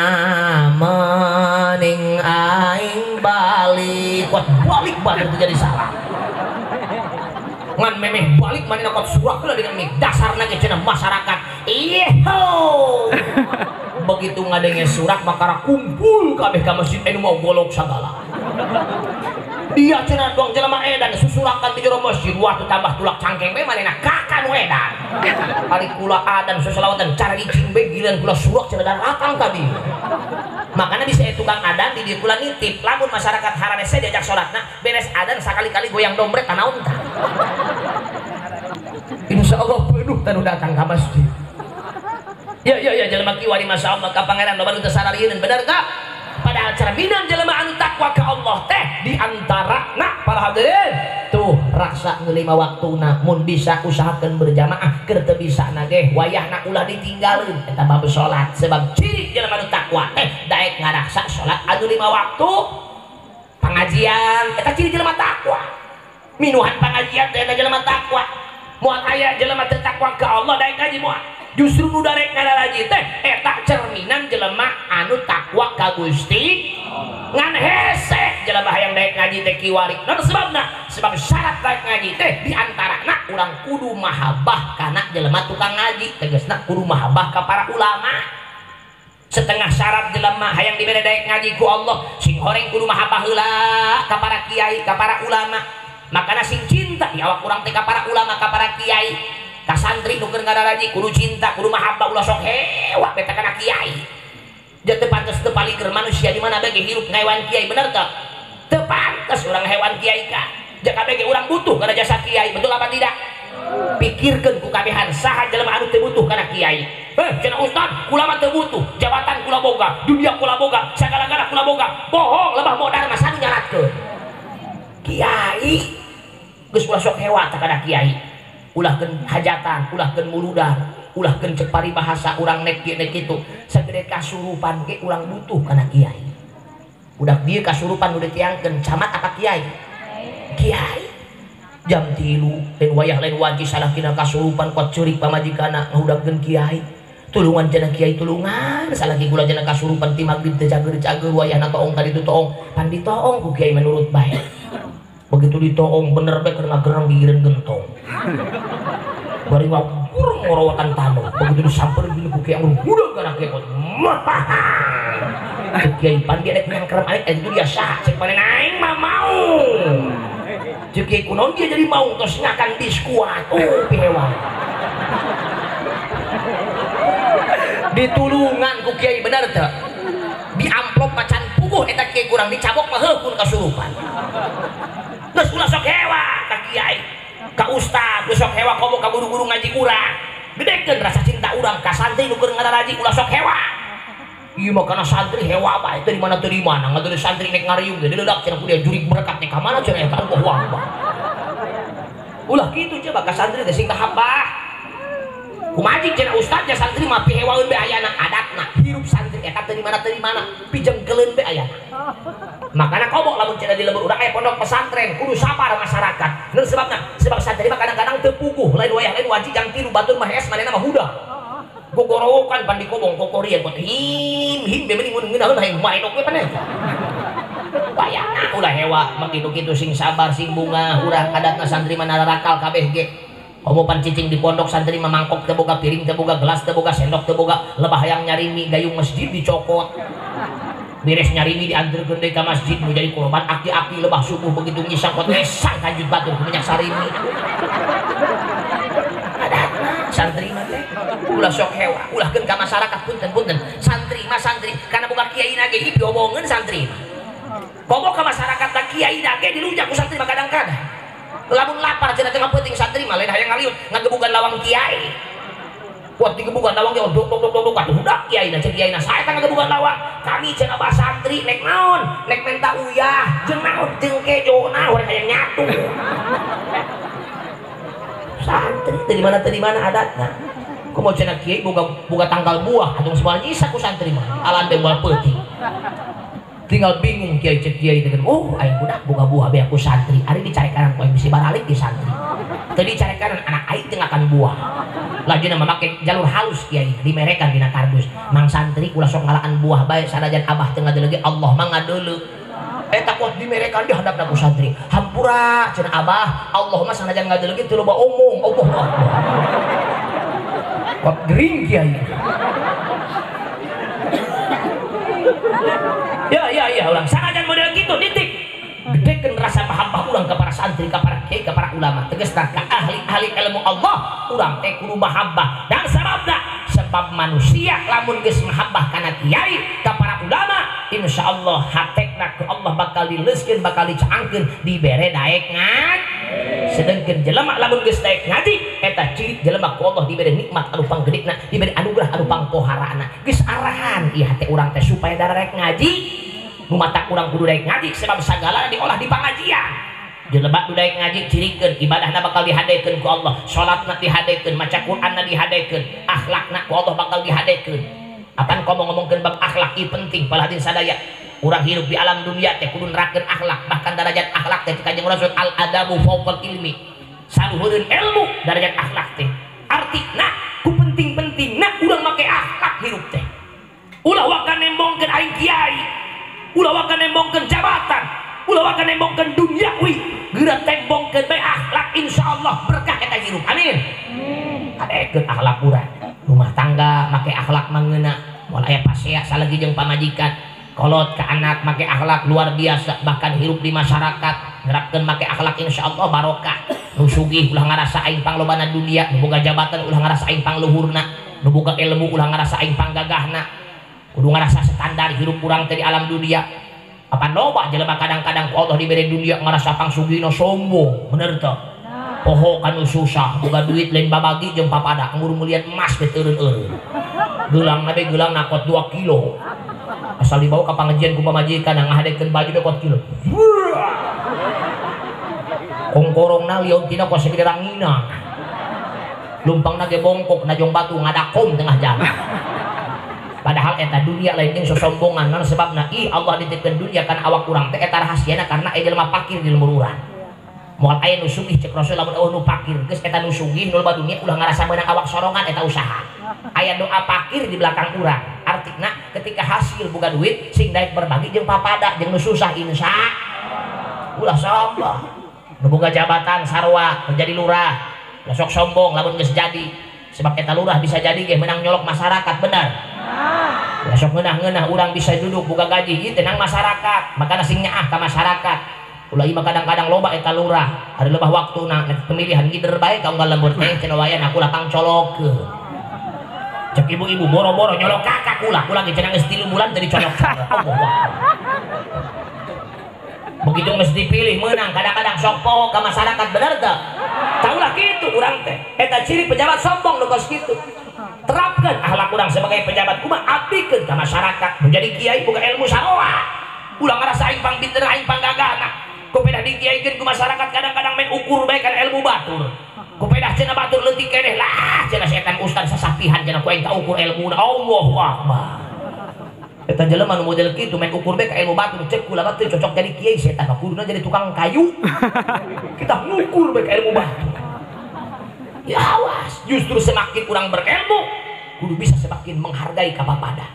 mening aing balik kuat balik batur jadi salah ngan memeh balik manehna kuat surak heula dengan mik dasarna ge cenah masyarakat ieu begitu ngadenge surak makara kumpul kabeh ka masjid anu mau golok sagala dia cenah doang jelema edan susurakan di jero masjid waktu tambah tulak cangkeng bae manehna kakak nu edan ari kula adan sosolawatan cara icing bae giliran kula surak cenah datang ka dieu. Makanya bisa tukang adan di dieu kula nitip lamun masyarakat hararese diajak salatna beres adan sakali-kali goyang dombret tanaon tah insyaallah penuh tanu datang ka masjid. Ya ya ya jelema kiwari masyaallah ka pangeran loba nu teu sararieun bener tah? Padahal cerminan jelema anu takwa ka Allah teh di antara na para hadirin tuh raksa ngelima waktuna mun bisa usahakeun berjamaah keur teu bisa na ge wayahna ulah ditinggalin eta bab salat sebab ciri jelema anu takwa teh daek ngaraksa salat anu 5 waktu pengajian eta ciri jelema takwa minuhan pengajian teh eta jelema takwa moal aya jelema teu takwa ka Allah daek ngaji moal justru nu darek ngadaraji teh eta cerminan jelema anu takwa ka Gusti ngan hese jelema hayang daek ngaji teh kiwari naon sebabna sebab syarat daek ngaji teh di antarana urang kudu mahabbah kana jelema tukang ngaji tegasna kudu mahabbah ka para ulama setengah syarat jelema hayang dibere daek ngaji ku Allah sing horeng kudu mahabbah heula ka para kiai ka para ulama makana sing cinta di awak urang teh ka para ulama ka para kiai ka santri nu keur ngadaraji kudu cinta kudu mahabbah ulah sok hewa beta kana kiai ja teu pantes teu paligeur manusia di mana bae ge hirup ngaewan kiai bener teu teu pantes urang hewan kiai ka ja kabeh ge urang butuh kana jasa kiai betul apa tidak pikirkeun ku kabehan saha jelema anu teu butuh kana kiai cenah ustad kula mah teu butuh jabatan kula boga dunia kula boga sagala-gala kula boga bohong lebah modar mah sanu nyaratkeun kiai geus ulah sok hewa tah kana kiai ulahkeun hajatan, ulahkeun muludan, ulahkeun cek paribahasa urang nek kieu nek kitu. Sagede kasurupan ge urang butuh kana kiai. Udah dieu kasurupan nu ditiangkeun camat apa kiai? Kiai. Jam 3 lain wayah lain wanci salakina kasurupan kuat ceurik pamajikanna ngahudangkeun kiai. Tulungan cenah kiai tulungan salaki kula cenah kasurupan ti magrib teu cager-cager wayahna toong ka ditu toong. Pan ditoong ku kiai menurut bae. Begitu ditoong bener bae keur ngagereng gigireun gentong. Bari ngagurung ngorowakan tanu. Begitu disampeurkeun ku kiai ngudag kana kiai. Cek kiai pan dia rek nyangkerem arek itu dia sah cek panen aing mah mau. Cek kiai kunaon dia jadi mau tos ngakan diskuat. Oh pihewa. Ditulungan ku kiai bener teu? Di amplop macan puguh eta kiai kurang dicabok mah heuh kun kasurupan. Geus ulah sok hewa ka kiai ka ustad geus sok hewa komo ka guru-guru ngaji urang gedekeun rasa cinta urang ka santri nu keur ngararaji ulah sok hewa ieu mah kana santri hewa bae teu di mana teu di mana ngadeuleu santri nek ngariung ge dileudak cenah ku dia jurig berkat nek ka mana cenah eta Allahu Akbar ulah kitu coba ka santri teh sing mahabbah kumajik cenah ustad ja santri mah pihewaeun bae ayana adatna hirup santri santri eta teu di mana pijengkeleun be ayana. Makana komo lamun cenah di lembur urang aya pondok pesantren kudu sabar masyarakat. Nun sebabna sebab santri mah kadang-kadang teu puguh lain wayah lain wanci jang tilu batur mah hees manehna mah hudah. Gogorowokan pan dikobong kokorian kot him him be mending ngeunaheun hayang maenok we paneh. Bayana ulah hewa mah kitu-kitu sing sabar sing bunga urang adatna santri mah nararakal kabeh ge. Komo pan cicing di pondok santri mah mangkok teu boga piring teu boga gelas teu boga sendok teu boga lebah hayang nyarimi gayung masjid dicokot. Beres nyarimi dianterkeun deui ka masjid nu jadi korban aki-aki lebah subuh begitu ngisang kot esang kanjut batur ku minyak sarimi. Adatna santri mah teh ulah sok hewa ulahkeun ka masyarakat punten-punten santri mah santri kana boga kiai na ge diomongkeun santri mah. Komo ka masyarakat da kiai na ge dilunjak ku santri mah kadang-kadang. Lamun lapar cenah tengah peuting santri mah lain hayang ngaliut ngagebugan lawang kiai. Kuat digebugan lawang ge dok dok dok dok atuh hudak kiai na cek kiai na sae teh ngagebugan lawang. Kami cenah bah santri nek naon nek menta uyah jeung naon jeung kejona urang hayang nyatu. Santri teu di mana adatna. Komo cenah kiai boga tanggal buah atuh moal nyisa ku santri mah alan teh moal peuting. Tinggal bingung kiai cek kiai teh oh aing budak boga buah be aku santri ari dicarekanan ku aing bisi baralik di santri teu dicarekanan anak aing teu ngakan buah lajuna mah make jalur halus kiai dimerekan dina kardus mang santri ulah sok ngalaan buah bae sanajan abah teu ngadeuleu ge Allah mah ngadeuleu eta kuat dimerekan di handapna ku santri hampura cenah abah Allah mah sanajan ngadeuleu ge teu loba omong Allah akbar kuat gering kiai. Ya ya ya ulang sanajan model gitu titik gedekeun rasa mahabbah urang ka para santri ka para kiai ka para ulama tegasna ka ahli-ahli ilmu Allah urang teh kudu mahabbah dan sababna sebab manusia lamun geus mahabbah kana kiai ka para ulama insyaallah hatekna ku Allah bakal dileuskeun bakal dicaangkeun dibere daek ngaji sedengkeun jelema lamun geus daek ngaji eta ciri jelema ku Allah dibere nikmat anu panggedena dibere anugerah anu pangpoharana geus arahan ieu hate urang teh supaya darek ngaji nu matak urang kudu daek ngaji sebab sagala diolah di pangajian jelema nu daek ngaji cirikeun ibadahna bakal dihadekeun ku Allah salatna dihadekeun maca Qur'anna dihadekeun akhlakna ku Allah bakal dihadekeun apan komo ngomongkeun bab akhlak ieu penting paladin sadaya urang hirup di alam dunia teh kudu nerapkeun akhlak bahkan darajat akhlak teh Kanjeng Rasul al adabu fawqal ilmi saluhureun ilmu darajat akhlak teh artina ku penting-pentingna urang make akhlak hirup teh ulah waka nembongkeun aing kiai ulah waka nembongkeun jabatan ulah waka nembongkeun duniawi geura tembongkeun bae akhlak insyaallah berkah eta hirup amin. Adekeun akhlak urang rumah tangga make akhlak mangeuna moal aya pasea salagi jeung pamajikan kolot ke anak make akhlak luar biasa bahkan hirup di masyarakat nerapkeun make akhlak insyaallah barokah nu sugih ulah ngarasa aing panglobana dunia nu boga jabatan ulah ngarasa aing pangluhurna nu boga ilmu ulah ngarasa aing panggagahna kudu ngarasa standar hirup urang teh di alam dunia apa loba jelema kadang-kadang ku Allah dibere dunia ngarasa pangsugihna sombong bener teu poho kanu susah boga duit lain babagi jeung papada ngurung melihat emas be teureun-eureun geulangna be geulang nakot 2 kilo asal dibawa ke pengajian ku pamajikan ngahadekeun baju be kot kilo kongkorongna liontina kos segede rangina lumpangna ge bongkok najong batu ngadakom tengah jalan padahal eta dunia lain jeung sosombongan naon sebabna ih Allah dititipkeun dunia kana awak urang teh eta rahasiana karena aya jelema pakir di lembur urang moal aya nu sugih cek Rasul lamun eueuh nu pakir geus eta nu sugih nu loba dunia ulah ngarasa meunang awak sorongan eta usaha aya doa pakir di belakang urang artina ketika hasil boga duit sing daek berbagi jeung papada jeung nu susah insya ulah sombong nu boga jabatan sarua menjadi lurah ulah sok sombong lamun geus jadi sebab eta lurah bisa jadi ge menang nyolok masyarakat benar ulah sok ngeunah-ngeunah urang bisa duduk boga gaji ieu tenang masyarakat makana sing nyaah ka masyarakat ulah ieu mah kadang-kadang loba eta lurah ari lebah waktuna pemilihan gider bae ka unggal lembur teh cenah wayan aku lapang colokeun cek ibu-ibu boro-boro nyolok kakak kula kula ge cenah geus 3 bulan teu dicolok-colok Allah begitu geus dipilih menang kadang-kadang sok poho ka masyarakat bener teu taulah kitu urang teh eta ciri pejabat sombong nu kos kitu terapkeun akhlak urang sebagai pejabat kumaha abdikeun ka masyarakat menjadi kiai boga ilmu saroa ulah ngarasa aing pangpinter aing panggagahna kupedah dikiaikeun ku masyarakat kadang-kadang main ukur bae kana ilmu batur kupedah cenah batur leutik keneh lah cenah setan ustaz sasapihan cenah ku aing kaukur ilmuna Allahu akbar. Eta jelema nu model kitu main ukur be ka ilmu batur cek kula mah teu cocok jadi kiai setan mah kuduna jadi tukang kayu. Kita ngukur be ka ilmu batur. Ya awas, justru semakin kurang berilmu kudu bisa semakin menghargai kapapada.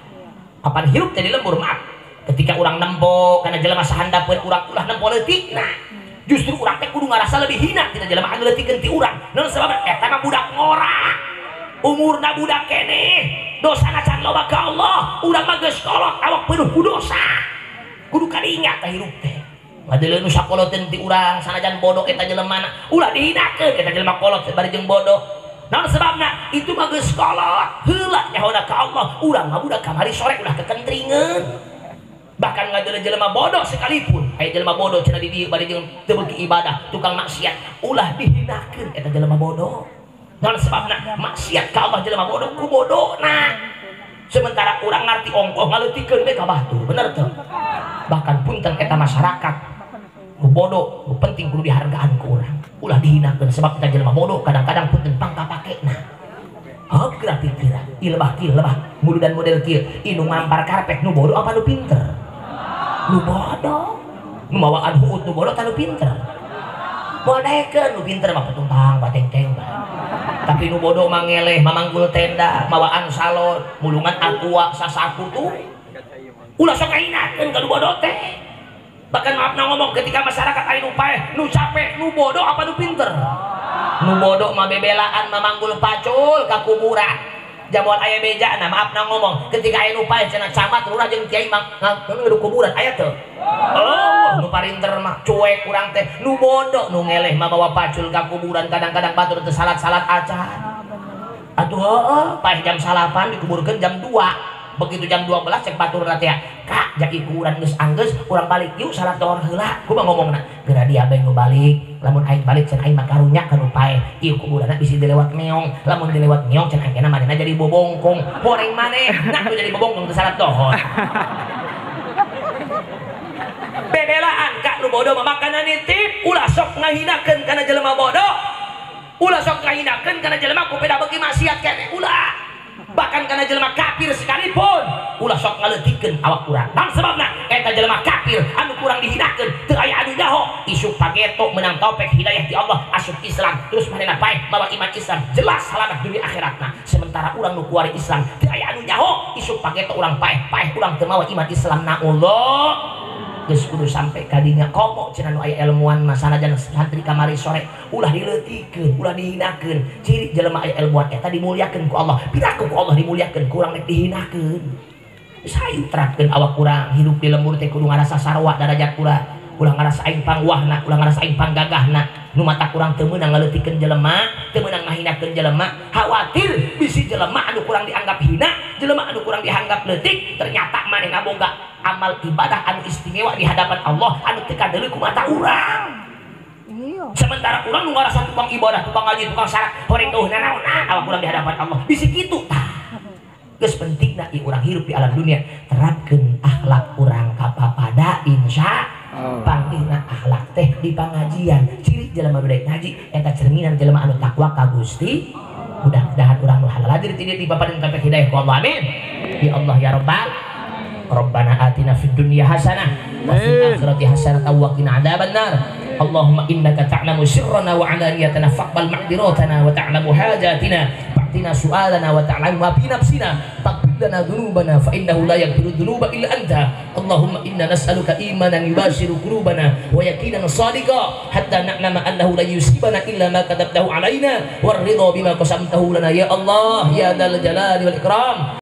Kapan hirup jadi lembur maaf. Ketika urang nempo kana jelema sahandapeun urang ulah nempo leutik nah. Justru urang teh kudu ngarasa lebih hina tina jelema anu leutikkeun ti urang. Naon sababna eta mah budak ngora. Umurna budak keneh. Dosana can loba ka Allah, urang mah geus kolot awak penuh ku dosa. Kudu karingat teh hirup teh. Ngadeuleu nu sakoloteun ti urang sanajan bodoh eta jelemana, ulah dihinakeun eta jelema kolot bari jeung bodoh. Naon sebabna? Itu mah geus kolot, heula nyahona ka Allah, urang mah budak kamari sore ulah kekentringeun. Bahkan ngadeuleu jelema bodoh sekalipun, aya jelema bodoh cenah di dieu bari jeung teu beuki ibadah, tukang maksiat, ulah dihinakeun eta jelema bodoh. Naon sebabna? Maksiat ka Allah jelema bodoh ku bodona. Sementara urang ngarti ongkoh ngaleutikeun we ka batur, bener teu? Bahkan punten eta masyarakat nu bodoh, nu penting kudu dihargaan ku urang. Ulah dihinakeun sebab eta jelema bodoh kadang-kadang punten pangkapakena. Heup geura pikiran, ieu lebah kieu lebah muludan model kieu, ieu nu ngampar karpet nu bodoh apa nu pinter? Nu bodoh. Nu mawaan huut nu bodoh ta nu pinter? Moal daekeun nu pinter mah petuntang batengteng bae. Tapi nu bodoh mah ngeleh mamanggul tenda, mawaan salon, mulungan aqua sasaku tuh. Ulah sok ngahinakeun ka nu bodoh teh. Bahkan maaf na ngomong ketika masyarakat aya nu paeh, nu capek, nu bodoh apa nu pinter? Nu bodoh mah bebelaan mamanggul pacul ka kuburan. Jamuan aya bejana maaf na ngomong ketika aya nu paeh cenah camat lurah jeung kiai mah ngadu kuburan aya teu? Oh, nu parinter mah cuek urang teh, nu bodoh nu ngeleh mah bawa pacul ka kuburan kadang-kadang batur teu salat-salat acan. Atuh heueuh, paeh jam 9 dikuburkeun jam 2. Begitu jam 12 cek batur teh, "Kak, jadi kuburan geus anggeus, urang balik yuk salat dohor heula." Kumaha ngomongna? Geura dia bae nu balik, lamun aing balik cenah aing mah karunya ka nu paeh. Ieu kuburanna bisi dilewat meong, lamun dilewat meong cenah aing manehna jadi bobongkong. Horeng maneh, nah nu jadi bobongkong teu salat dohor. Bebelaan kak nu bodoh mah makana nitip, ulah sok ngahinakeun kana jelema bodoh. Ulah sok ngahinakeun kana jelema ku peda beuki maksiat keneh, ulah. Bahkan kana jelema kafir sekalipun ulah sok ngaleutikeun awak urang. Bang sebabna eta jelema kafir anu kurang dihinakeun teu aya anu nyaho isuk pageto menang taufik hidayah ti Allah asup Islam terus manehna paeh mawa iman Islam jelas salamet dunia akhiratna. Sementara urang nu kuari Islam teu aya anu nyaho isuk pageto urang paeh paeh urang teu mawa iman Islam na Allah. Geus kudu sampai kadinya komo cenah nu aya ilmuwan mah sanajan santri kamari sore ulah dileutikeun ulah dihinakeun. Ciri jelema aya ilmuwan eta dimuliakeun ku Allah, piraku ku Allah dimuliakeun kurang rek dihinakeun. Geus hayu terapkeun awak urang hidup di lembur teh kudu ngarasa sarua darajat urang, ulah ngarasa aing pangwahna, ulah ngarasa aing panggagahna. Nu mata kurang teu meunang ngaleutikeun jelema, teu meunang ngahinakeun jelema, khawatir bisi jelema anu kurang dianggap hina, jelema anu kurang dianggap leutik, ternyata manehna boga amal ibadah anu istimewa di hadapan Allah anu teu kadeuleu ku mata urang. Sementara urang nu ngarasa tukang ibadah, tukang ngaji, tukang salat, horeng eueuh nanaonan awak urang di hadapan Allah. Bisi kitu tah. Geus pentingna ieu urang hirup di alam dunia, terapkeun akhlak urang ka papada insya panggihna akhlak teh di pangajian. Ciri jelema nu daek ngaji eta cerminan jelema anu takwa ka Gusti. Mudah-mudahan urang nu halal hadir ti dieu dipaparin taufik hidayah ku Allah. Amin. Ya Allah ya Rabbal. Rabbana atina fid dunya hasanah wa fil akhirati hasanah wa qina adzabannar. Allahumma innaka ta'lamu sirrana wa 'alaniyatana faqbal ma'diratana wa ta'lamu hajatina fa'tina su'alana wa ta'lamu ma fi nafsina faghfir lana dhunubana fa innahu la yaghfiru dhunuba illa anta. Allahumma inna nas'aluka imanan yubashiru qulubana wa yaqinan shadiqa hatta na'lama annahu la yusibana illa ma katabtahu 'alaina war ridha bima qasamtahu lana ya Allah ya dzal jalali wal ikram.